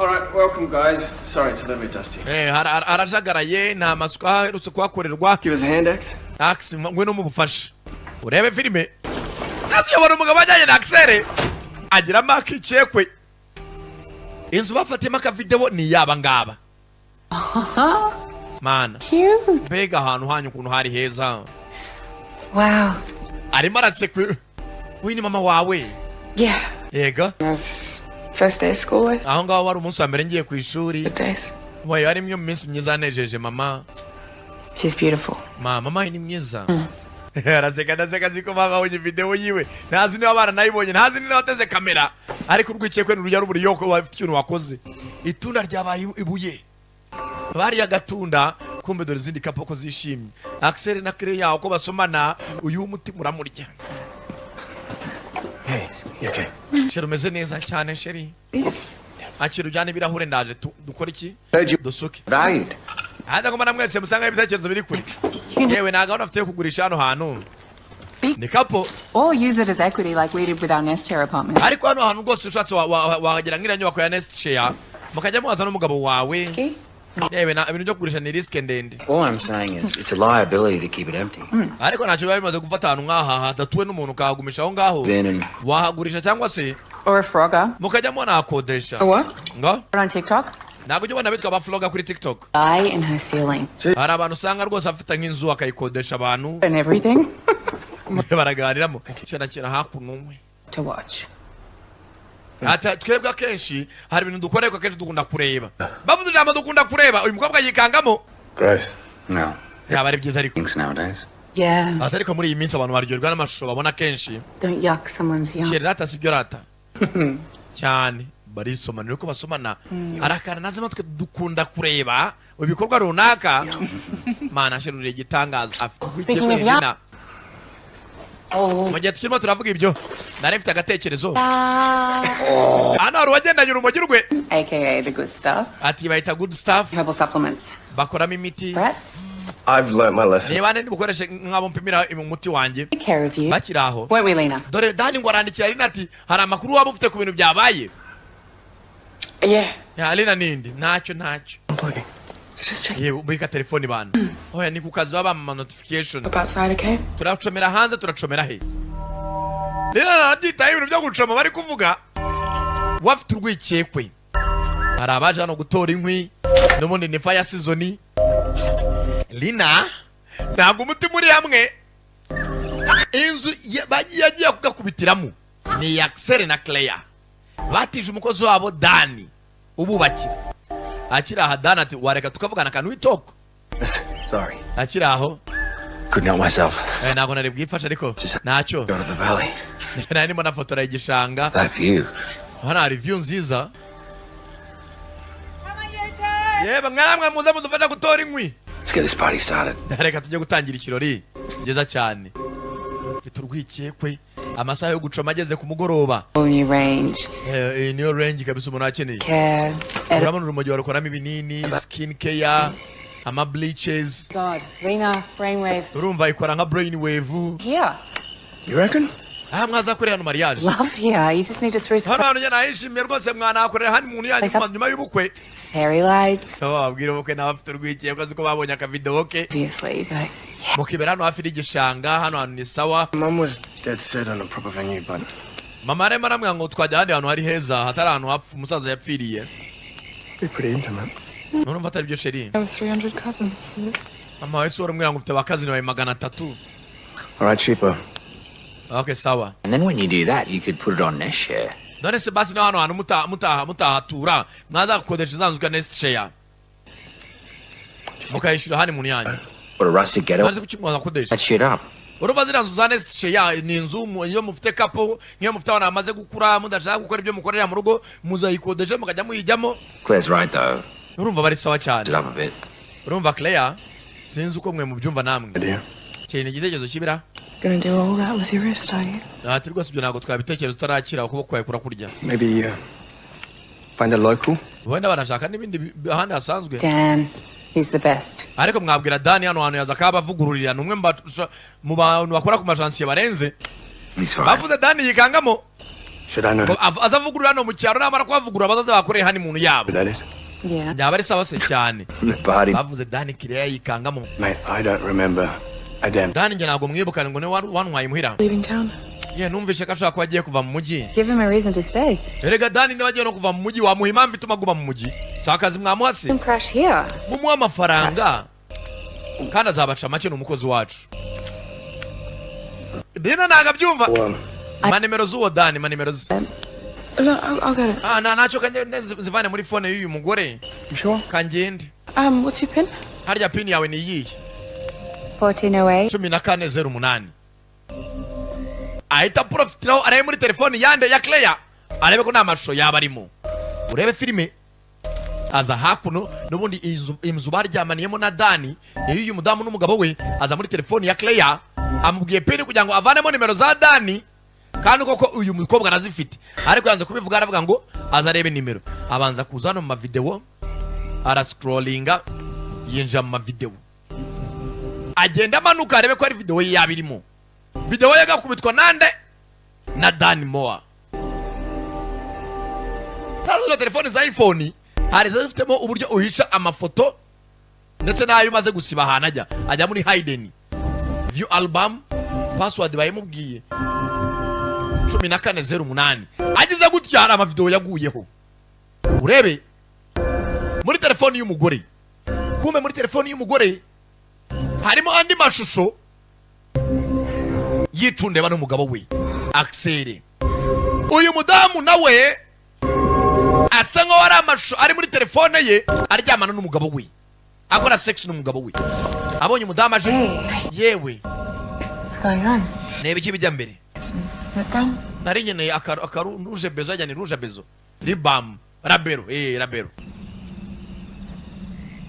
[SPEAKER 5] All right, welcome, guys. Sorry, it's a little bit dusty.
[SPEAKER 3] Eh, harajagaraye, nta masuku aherutse kuhakorerwa.
[SPEAKER 5] Give us a hand, Ax.
[SPEAKER 3] Ax, ngwino mubufashe urebe filime. Sasa uyobora umugabo ajyanye na Axel agiramo akikekwe. Inzu bafatiyemo akavideo ni iyaba ngaba. Mana!
[SPEAKER 6] Cute.
[SPEAKER 3] Mbega ahantu hanyu ukuntu hari heza!
[SPEAKER 6] Wow.
[SPEAKER 3] Arimo araseka. Uyu ni mama wawe?
[SPEAKER 6] Yeah.
[SPEAKER 3] Yego.
[SPEAKER 6] That's first day of school with.
[SPEAKER 3] Aho ngaho wari umunsi wa mbere ngiye ku ishuri.
[SPEAKER 6] Good days.
[SPEAKER 3] Wayo ari imwe mu minsi myiza yanejeje mama.
[SPEAKER 6] She's beautiful.
[SPEAKER 3] Mama ni mwiza. Araseka, ndaseka, azi ko mama abonye video yiwe, ntazi niba baranayibonye, ntazi niba wateze kamera, ariko urwikekwe ntirujya rubura iyo wafite ikintu wakoze. Itunda ryabaye ibuye, bariya agatunda. Kumbe dore izindi couple ko zishimye, Axel na Claire yaho ko basomana. Uyu w'umutima uramurya.
[SPEAKER 5] Hey, you okay?
[SPEAKER 3] Chéri, umeze neza cyane chéri.
[SPEAKER 6] Please.
[SPEAKER 3] Akira ujyane ibirahure, ndaje dukore iki? Dusuke.
[SPEAKER 9] Valued.
[SPEAKER 3] Hanze ngoma na mwese musanga ibitekerezo biri kure. Yewe, nta gahunda afite yo kugurisha hano hantu, ni couple.
[SPEAKER 8] Or use it as equity like we did with our Nest Share apartment.
[SPEAKER 3] Ariko hano hantu rwose ushatse wahagera nk'iriya nyubako ya Nest Share, mukajya muhaza n'umugabo wawe. Yewe, na ibintu byo kugurisha ni risk ndende.
[SPEAKER 9] All I'm saying is it's a liability to keep it empty.
[SPEAKER 3] Ariko ntacyo biba bimaze gufata ahantu nk'aha hadatuwe n'umuntu ukahagumisha aho ngaho.
[SPEAKER 9] Been and
[SPEAKER 3] Wahagurisha cyangwa se
[SPEAKER 8] Or a frogger.
[SPEAKER 3] Mukajya munahakodesha.
[SPEAKER 6] A what?
[SPEAKER 3] Ngo?
[SPEAKER 8] On TikTok?
[SPEAKER 3] Ntabwo ujya ubona bitwa abafloga kuri TikTok?
[SPEAKER 8] Eye in her ceiling.
[SPEAKER 3] Hari abantu usanga rwose afite nk'inzu akayikodesha abantu.
[SPEAKER 8] And everything.
[SPEAKER 3] Baraganiramo kera kera hakuno umwe.
[SPEAKER 8] To watch.
[SPEAKER 3] Ati twebwe akenshi hari ibintu dukora, ariko akenshi dukunda kureba. Bavuze ijambo "dukunda kureba", uyu mukobwa yikangamo.
[SPEAKER 9] Gross. No.
[SPEAKER 3] Yaba ari byiza ariko.
[SPEAKER 9] Things nowadays.
[SPEAKER 8] Yeah.
[SPEAKER 3] Ati ariko muri iyi minsi abantu baryoherwa n'amashusho babona kenshi.
[SPEAKER 8] Don't yuck someone's yum.
[SPEAKER 3] Kera rata sibyo rata cyane barisomana, uko basomana hari akantu nazemo, twe dukunda kureba ibikorwa runaka. Mana sheruriye igitangaza afite
[SPEAKER 8] Speaking of
[SPEAKER 3] ubwikekwe. Mu gihe tukirimo turavuga ibyo, nari mfite agatekerezo. Hano hari uwagendanye urumogi rwe.
[SPEAKER 8] AKA the good stuff.
[SPEAKER 3] Ati bayita good stuff.
[SPEAKER 8] Herbal supplements.
[SPEAKER 3] Bakoramo imiti.
[SPEAKER 8] Brats.
[SPEAKER 5] I've learnt my lesson.
[SPEAKER 3] Niba ndi bukoreshe nk'abo mpimira umuti wanjye.
[SPEAKER 8] Take care of you.
[SPEAKER 3] Bakiri aho,
[SPEAKER 8] Won't we, Lena?
[SPEAKER 3] dore Dani ngo arandikira Lina ati hari amakuru waba ufite ku bintu byabaye?
[SPEAKER 6] Yeah.
[SPEAKER 3] Ya Lina nindi ntacyo, ntacyo.
[SPEAKER 5] Unplugging.
[SPEAKER 6] It's just checking
[SPEAKER 3] Yewe, ubika telefoni bana. Oya, ni ku kazi, baba bampa notification.
[SPEAKER 6] up outside, okay?
[SPEAKER 3] Turacomera hanze, turacomera he? Lina narabyitaho ibintu byo gucoma bari kuvuga wafite urwikekwe. Hari abaje hano gutora inkwi, n'ubundi ni fire season. Lina ntabwo umutima uri hamwe. Inzu bagiye agiye kugakubitiramo ni iya Axel na Claire, batije umukozi wabo Dani ububakira. Akiri aha, Dani ati wareka tukavugana akantu witoko.
[SPEAKER 9] Sorry.
[SPEAKER 3] Akiri aho.
[SPEAKER 9] Couldn't help myself.
[SPEAKER 3] Ntabwo nari bwifashe, ariko ntacyo.
[SPEAKER 9] Go to the valley.
[SPEAKER 3] Nari ndimo nafotora igishanga.
[SPEAKER 9] That view.
[SPEAKER 3] Hano hari view nziza. Yewe mwaramwe, muze mudufasha gutora inkwi.
[SPEAKER 9] Let's get this party started.
[SPEAKER 3] Reka tujye gutangira ikirori. Byiza cyane, mfite urwikekwe. Amasaha yo gucoma ageze ku mugoroba.
[SPEAKER 8] New range.
[SPEAKER 3] Iyi niyo range kabisa umuntu akeneye.
[SPEAKER 8] Care.
[SPEAKER 3] Urabona urumogi barukoramo ibinini, skin care, ama bleaches.
[SPEAKER 8] God. Lena, brainwave.
[SPEAKER 3] Urumva ikora nka brain wave.
[SPEAKER 8] Here.
[SPEAKER 5] You reckon?
[SPEAKER 3] Aha mwazakorera hano mariage.
[SPEAKER 8] Love here. You just need to spruce
[SPEAKER 3] Hano hantu njye nahishimiye rwose, mwanahakorera hano umuntu yanyu nyuma y'ubukwe.
[SPEAKER 8] fairy lights.
[SPEAKER 3] Nabo bababwira ubukwe nawe afite urwikekwe, azi ko babonye akavidewo ke.
[SPEAKER 8] Obviously, but
[SPEAKER 3] Mukibera hano hafi n'igishanga, hano hantu ni sawa.
[SPEAKER 5] Mum was dead set on a proper venue, but
[SPEAKER 3] Mama arimo aramubwira ngo twajya ahandi hantu hari heza, hatari ahantu hapfa umusaza yapfiriye.
[SPEAKER 5] Be pretty intimate.
[SPEAKER 3] Urumva atari byo, chérie?
[SPEAKER 6] I have 300 cousins.
[SPEAKER 3] Mama wese uramubwira ngo ufite abakazini bawe 300.
[SPEAKER 5] All right, cheaper.
[SPEAKER 3] Okay, sawa.
[SPEAKER 9] And then when you do that, you could put it on Nest Share.
[SPEAKER 3] None se basi na hano hantu mutahatura, mwaza gukodesha za nzu ka Nest Share, mukayishyura hano umuntu yanyu.
[SPEAKER 9] Or a rustic getaway.
[SPEAKER 3] None se kuki mwaza gukodesha?
[SPEAKER 9] That shit up.
[SPEAKER 3] Urumva ziriya nzu za Nest Share ni inzu iyo mufite couple, nk'iyo mufite abana bamaze gukura, mudashaka gukora ibyo mukorera mu rugo, muzayikodesha mukajya muyijyamo.
[SPEAKER 9] Claire's right though.
[SPEAKER 3] Urumva bari sawa cyane.
[SPEAKER 9] It up a bit.
[SPEAKER 3] Urumva Claire, sinzi uko mwe mubyumva namwe.
[SPEAKER 5] Idea.
[SPEAKER 3] Cyane igitekerezo kibira.
[SPEAKER 6] Gonna do all that with your wrist, are you?
[SPEAKER 3] Ati rwose ibyo ntabwo twabitekereza utarakira, ukuboko kwawe kurakurya.
[SPEAKER 5] Maybe find a local.
[SPEAKER 3] Wenda banashaka n'ibindi ahandi hasanzwe.
[SPEAKER 8] Dan, he's the best.
[SPEAKER 3] Ariko mwabwira Dani, hano hantu yaza akabavugururira, ni umwe mu bantu bakora ku majansiye barenze.
[SPEAKER 9] He's fine.
[SPEAKER 3] Bavuze Dani yikangamo.
[SPEAKER 5] Should I know
[SPEAKER 3] Ngo aza avugurura hano mu cyaro, namara kuhavugurura bazaza bakoreye hano umuntu yabo.
[SPEAKER 5] who that is?
[SPEAKER 8] Yeah.
[SPEAKER 3] Byaba ari sawa se cyane.
[SPEAKER 9] From the party.
[SPEAKER 3] Bavuze Dani, kiriya yikangamo.
[SPEAKER 5] Mate, I don't remember a damn.
[SPEAKER 3] Dani njye ntabwo mwibukane, ngo niwe wantwaye imuhira.
[SPEAKER 6] Leaving town?
[SPEAKER 3] Ye, numvishe ko ashobora kuba agiye kuva mu mujyi.
[SPEAKER 8] Give him a reason to stay.
[SPEAKER 3] Erega Dani niba agiye no kuva mu mujyi, wamuha impamvu ituma aguma mu mujyi? Si akazi mwamuha se?
[SPEAKER 8] Him crash here.
[SPEAKER 3] Mumuha amafaranga kandi azabaca make, ni umukozi wacu. Dina ntabwo abyumva. Ma nimero z'uwo Dani, ma nimero ze.
[SPEAKER 6] No, I'll get it.
[SPEAKER 3] Ah, ntacyo, kangende zivane muri phone y'uyu mugore.
[SPEAKER 5] You sure?
[SPEAKER 3] Kangende.
[SPEAKER 6] What's your pin?
[SPEAKER 3] Harya PIN yawe ni iyihe?
[SPEAKER 8] 1408.
[SPEAKER 3] 1408. Ahita profitiraho arebe muri telefoni yande, ya Claire, arebe ko nta mashusho yaba arimo. Urebe filime, aza hakuno n'ubundi inzu baryamaniyemo na Dani niyo uyu mudamu n'umugabo we. Aza muri telefoni ya Claire, amubwiye PIN kugira ngo avanemo nimero za Dani, kandi koko uyu mukobwa arazifite, ariko yanze kubivuga, aravuga ngo aza arebe nimero. Abanza kuza hano mu mavidewo, arascrollinga, yinjira mu mavidewo, agenda amanuka arebe ko ari videwo ye yaba irimo. Videwo ye agakubitwa nande? Na Dani Moa. Sasa zino telefoni za iPhone hari ziba zifitemo uburyo uhisha amafoto, ndetse n'ayo umaze gusiba ahantu ajya muri hidden view album. Password bayimubwiye. 14 08. Ageze gutya, hari amavidewo yaguyeho. Urebe muri telefoni y'umugore. Kumbe muri telefoni y'umugore harimo andi mashusho yicundeba n'umugabo we Axel. Uyu mudamu nawe asa nkaho ari amashusho ari muri telefone ye aryamana n'umugabo we, akora sex n'umugabo we. Abonye umudamu aje, yewe.
[SPEAKER 6] What's going on?
[SPEAKER 3] Reba iki bijya mbere.
[SPEAKER 6] Lip balm?
[SPEAKER 3] Nari nkeneye akaru rouge bezo, ajya ni rouge bezo, lip balm, rabero, rabero.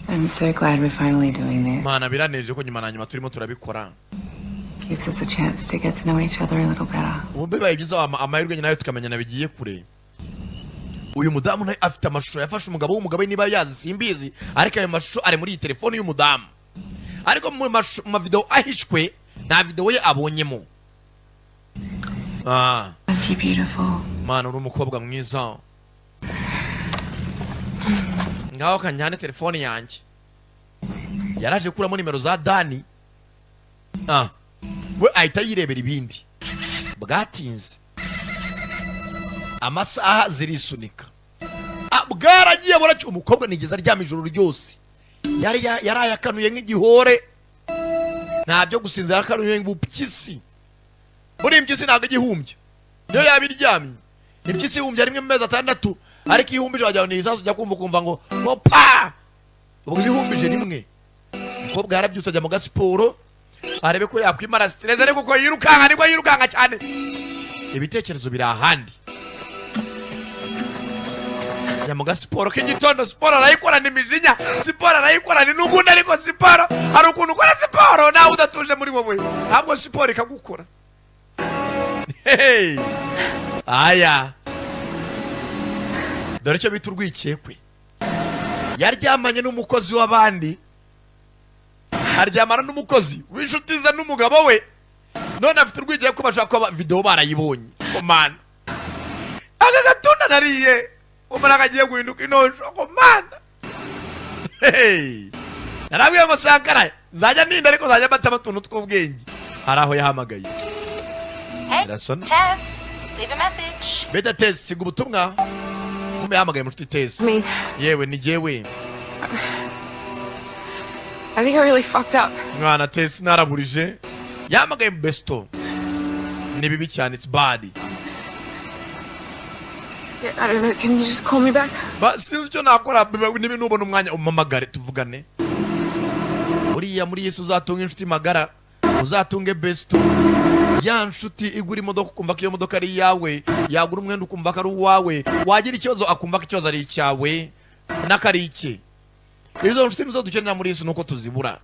[SPEAKER 8] I'm so glad we're finally doing this.
[SPEAKER 3] Mana, biraneje ko nyuma na nyuma turimo turabikora.
[SPEAKER 8] Gives us a chance to get to know each other a little better.
[SPEAKER 3] Ubu bibaye byiza, amahirwe nayo tukamenyana bigiye kure. Uyu mudamu nawe afite amashusho yafashe umugabo w'umugabo we, niba yazi simbizi, ariko ayo mashusho ari muri iyi telefone y'umudamu. Ariko mu mavideo ahishwe, nta video ye abonyemo.
[SPEAKER 8] Aren't you beautiful?
[SPEAKER 3] Mana, uri umukobwa mwiza. Ngaho kanjyane telefone yanjye. Yaraje kuramo nimero za Dani. We ahita yirebera ibindi. Bwatinze, amasaha zirisunika. Bwaragiye buracya, umukobwa nigeze aryama ijoro ryose. Yari yarayakanuye nk'igihore, nta byo gusinzira, akanuye nk'ubupyisi. Buriya impyisi ntabwo igihumbya, niyo yaba iryamye. Impyisi ihumbya rimwe mu mezi 6, ariko iyo ihumbije wagira ngo ni isasu. Ujya kumva ukumva ngo pa. Ubwo iyo ihumbije rimwe. Umukobwa yarabyutse, ajya mu gasiporo arebe ko yakwimara stress, ariko uko yirukanka nibwo yirukanka cyane, ibitekerezo biri ahandi. Ajya mu gasiporo k'igitondo. Siporo arayikorana imijinya, siporo arayikorana n'ubundi, ariko siporo hari ukuntu ukora siporo nawe udatuje muri wowe, ntabwo siporo ikagukora. Hey! Aya, dore icyo bita urwikekwe. Yaryamanye n'umukozi w'abandi, aryamana n'umukozi w'inshuti ze n'umugabo we, none afite urwikekwe ko bashobora kuba videwo barayibonye. Komana, aka gatunda nariye umara kagiye guhinduka inonsho. Komana, hey! Narabwiye ngo Sankara nzajya ninda, ariko nzajya mbatamo utuntu tw'ubwenge. Hari aho yahamagaye.
[SPEAKER 7] Hey,
[SPEAKER 3] Irasona.
[SPEAKER 7] Tess, leave a message.
[SPEAKER 3] Beta Tesi, siga ubutumwa. Kumbe yahamagaye mushuti Tesi.
[SPEAKER 6] Me.
[SPEAKER 3] Yewe, ni jyewe.
[SPEAKER 6] I think I really fucked up.
[SPEAKER 3] Mwana Tesi, naraburije. Yahamagaye besto. Ni bibi cyane, it's bad.
[SPEAKER 6] Yeah, I don't know. Can you just call me back?
[SPEAKER 3] Ba sinzi icyo nakora. Niba nubona umwanya umpamagare tuvugane. Buriya muri Yesu uzatunga inshuti magara, uzatunge besto, ya nshuti igura imodoka ukumva ko iyo modoka ari iyawe, yagura umwenda ukumva ko ari uwawe, wagira ikibazo akumva ko ikibazo ari icyawe n'akari icye. Izo nshuti nizo dukenera muri iyi si, nuko tuzibura.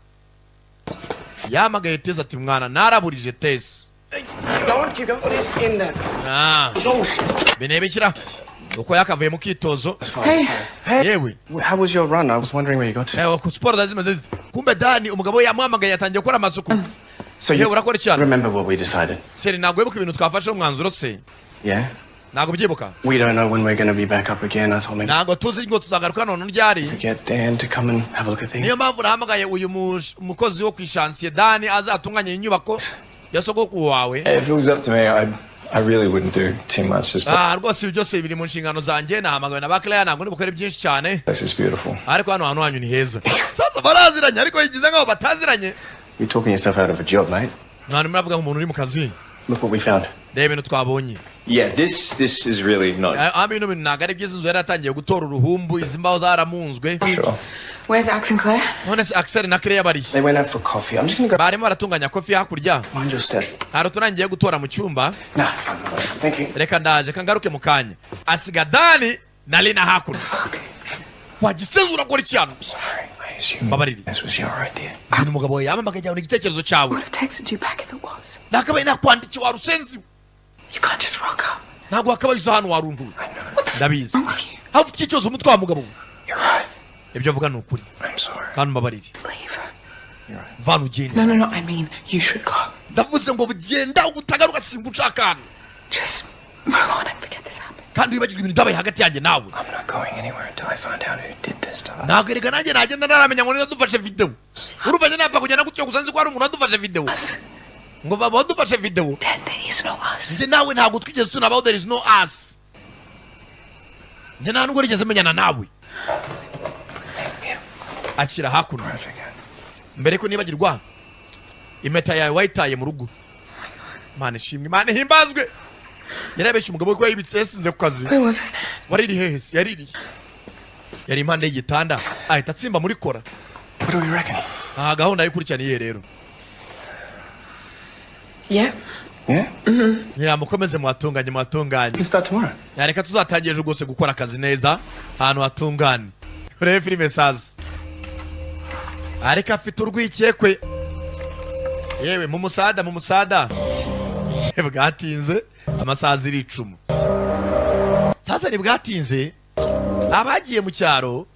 [SPEAKER 3] Yahamagaye Tesi ati: "Mwana, naraburije, Tesi."
[SPEAKER 5] Don't you don't this in there.
[SPEAKER 3] Binebekira uko yakavuye mu kitozo.
[SPEAKER 6] Hey.
[SPEAKER 3] Yewe.
[SPEAKER 5] How was your run? I was wondering where you got to.
[SPEAKER 3] Ewa, ku siporo zari zimeze zite? Kumbe Dani umugabo we yamuhamagaye, yatangiye gukora amasuku.
[SPEAKER 5] So you
[SPEAKER 3] Yewe, urakora iki hano?
[SPEAKER 5] remember what we decided?
[SPEAKER 3] Chéri, ntabwo wibuka ibintu twafashe umwanzuro se?
[SPEAKER 5] Yeah?
[SPEAKER 3] Ntabwo ubyibuka?
[SPEAKER 5] We don't know when we're going to be back up again. I thought maybe
[SPEAKER 3] Ntabwo tuzi ngo tuzagaruka none ryari.
[SPEAKER 5] we get Dan to come and have a look at things.
[SPEAKER 3] Niyo mpamvu nahamagaye uyu mukozi wo ku ishansiye Dani, azatunganya inyubako ya sogokuru wawe.
[SPEAKER 10] If it was up to me, I really wouldn't do too much. This
[SPEAKER 3] Rwose ibi byose biri mu nshingano zanjye. Nahamagawe na bakiriya, ntabwo ndi bukore byinshi cyane.
[SPEAKER 10] place is beautiful.
[SPEAKER 3] Ariko hano hantu hanyu ni heza. Sasa baraziranye, ariko yigize nkaho bataziranye.
[SPEAKER 5] You're talking yourself out of a job, mate.
[SPEAKER 3] Mwana, muravuga nk'umuntu uri mu kazi.
[SPEAKER 5] Look what we found.
[SPEAKER 3] Reba ibintu twabonye.
[SPEAKER 10] Yeah, this is really not
[SPEAKER 3] Bino bintu ntabwo ari byiza. Inzu yari yatangiye gutora uruhumbu, izi mbaho zaramunzwe.
[SPEAKER 10] sure.
[SPEAKER 6] Where's Ax and Claire?
[SPEAKER 3] None se Axel na Claire barihe?
[SPEAKER 5] They went out for coffee. I'm just going to go.
[SPEAKER 3] Barimo baratunganya coffee hakurya.
[SPEAKER 5] Mind your step.
[SPEAKER 3] Hari uturangiye gutora mu cyumba.
[SPEAKER 5] Nah, it's fine. Thank you.
[SPEAKER 3] Reka ndaje, kangaruke mu kanya. Asiga Dani na Lina hakurya. Wagisenze, urakora iki hano?
[SPEAKER 5] Sorry, I assume
[SPEAKER 3] Mbabarire.
[SPEAKER 5] this was your idea.
[SPEAKER 3] Uyu mugabo wawe yampamagaye, ngo ni igitekerezo cyawe.
[SPEAKER 6] Would have texted you back if it was.
[SPEAKER 3] Nakabaye nakwandikiye, warusenzi.
[SPEAKER 6] You can't just rock up.
[SPEAKER 3] Ntabwo wakabaye uza hano, warunduye. Ndabizi.
[SPEAKER 6] Wrong with you?
[SPEAKER 3] Aho ufite ikibazo umutwe wa mugabo we.
[SPEAKER 5] You're right.
[SPEAKER 3] Ibyo avuga ni ukuri.
[SPEAKER 5] I'm sorry.
[SPEAKER 3] Kandi mbabarire.
[SPEAKER 6] Leave.
[SPEAKER 3] Vana ugende.
[SPEAKER 6] No. I mean, you should go.
[SPEAKER 3] Ndavuze ngo ugenda utagaruka, simba ushaka hano.
[SPEAKER 6] Just move on and forget this happened.
[SPEAKER 3] Kandi wibagirwe ibintu byabaye hagati yanjye nawe.
[SPEAKER 5] I'm not going anywhere until I find out who did this to us.
[SPEAKER 3] Ntabwo erega nanjye nagenda ntaramenya ngo niba dufashe videwo. Urumva njye napfa kugenda gutyo gusa nzi ko hari umuntu wadufashe videwo? Ngo baba badufashe video.
[SPEAKER 6] Dad, there is no us.
[SPEAKER 3] Njye nawe ntabwo twigeze tunabaho. There is no us. Njye nta nubwo nigeze menyana nawe. Akira hakuno. Mbere ko nibagirwa, impeta yawe wayitaye mu rugo. Mana ishimwe, Imana ihimbazwe. Yarabeshye umugabo we ko yayibitse, yasize ku kazi.
[SPEAKER 6] Where was it?
[SPEAKER 3] Wariri hehe se? Yaririye, yari impande y'igitanda, ahita atsimba muri kora.
[SPEAKER 5] What do we reckon?
[SPEAKER 3] Aha gahunda yikurikirana iyihe rero?
[SPEAKER 6] Yeah.
[SPEAKER 5] Yeah?
[SPEAKER 3] Nyamukomeze muhatunganye, muhatunganye.
[SPEAKER 5] We can start tomorrow.
[SPEAKER 3] Yareka tuzatangira ejo rwose gukora akazi neza ahantu hatunganye. Urebe filime saza, ariko afite urwikekwe. Yewe, mu musada, mu musada bwatinze, amasaha ziricuma. Sasa ntibwatinze, abagiye mu cyaro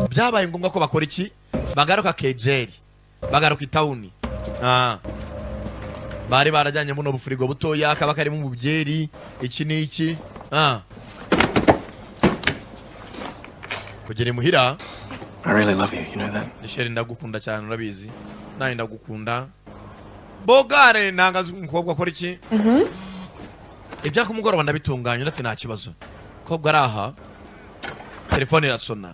[SPEAKER 3] byabaye ngombwa ko bakora iki? Bagaruka kejeri, bagaruka i town. Bari barajyanye buno bufurigo butoya kaba karimo umubyeri, iki n'iki. Kugera imuhira.
[SPEAKER 5] I really love you, you know that?
[SPEAKER 3] Chérie, ndagukunda cyane, urabizi. Nanjye ndagukunda bogare. Nanga umukobwa akora iki? Ibya kumugoroba ndabitunganya. Undi ati nta kibazo. Umukobwa ari aha, telefone irasona.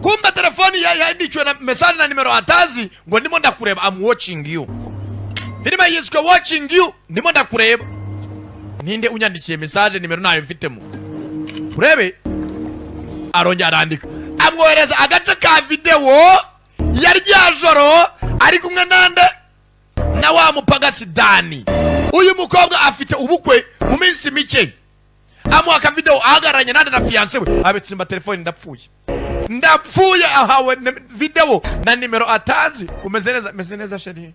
[SPEAKER 3] Kumbe telefoni yandikiwe na message na nimero atazi, ngo ndimo ndakureba, I'm watching you. Filime yiswe Watching You. Ndimo ndakureba. Ninde unyandikiye message? Nimero nayo mfitemo. Urebe, arongera arandika, amwohereza agace ka videwo ya rya joro ari kumwe nande? Na wa mupagasi Dani. Uyu mukobwa afite ubukwe mu minsi mike. Amuha akavidewo ahagararanye nande? Na fiancé we. Abitsimba telefoni. Ndapfuye, ndapfuye! Ahawe videwo na nimero atazi. Umeze neza? Meze neza chérie,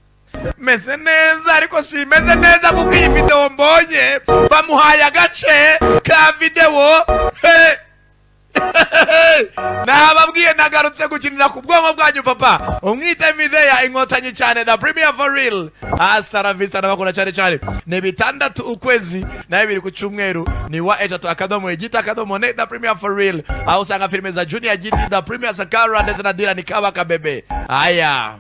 [SPEAKER 3] meze neza, ariko simeze neza kuko iyi videwo mbonye, bamuhaye agace ka videwo. He! Nababwiye, nagarutse gukinira ku bwonko bwanyu. Papa umwite Mideya, inkotanyi cyane, the premier for real. Hasta la vista, ndabakunda cyane cyane. Ni 6 ukwezi na 2 ku cyumweru, ni wa 3.egita.net, the premier for real, aho usanga filime za Junior Giti, the premier Sakara, ndetse na Dirani Kabaka Bebe. Aya.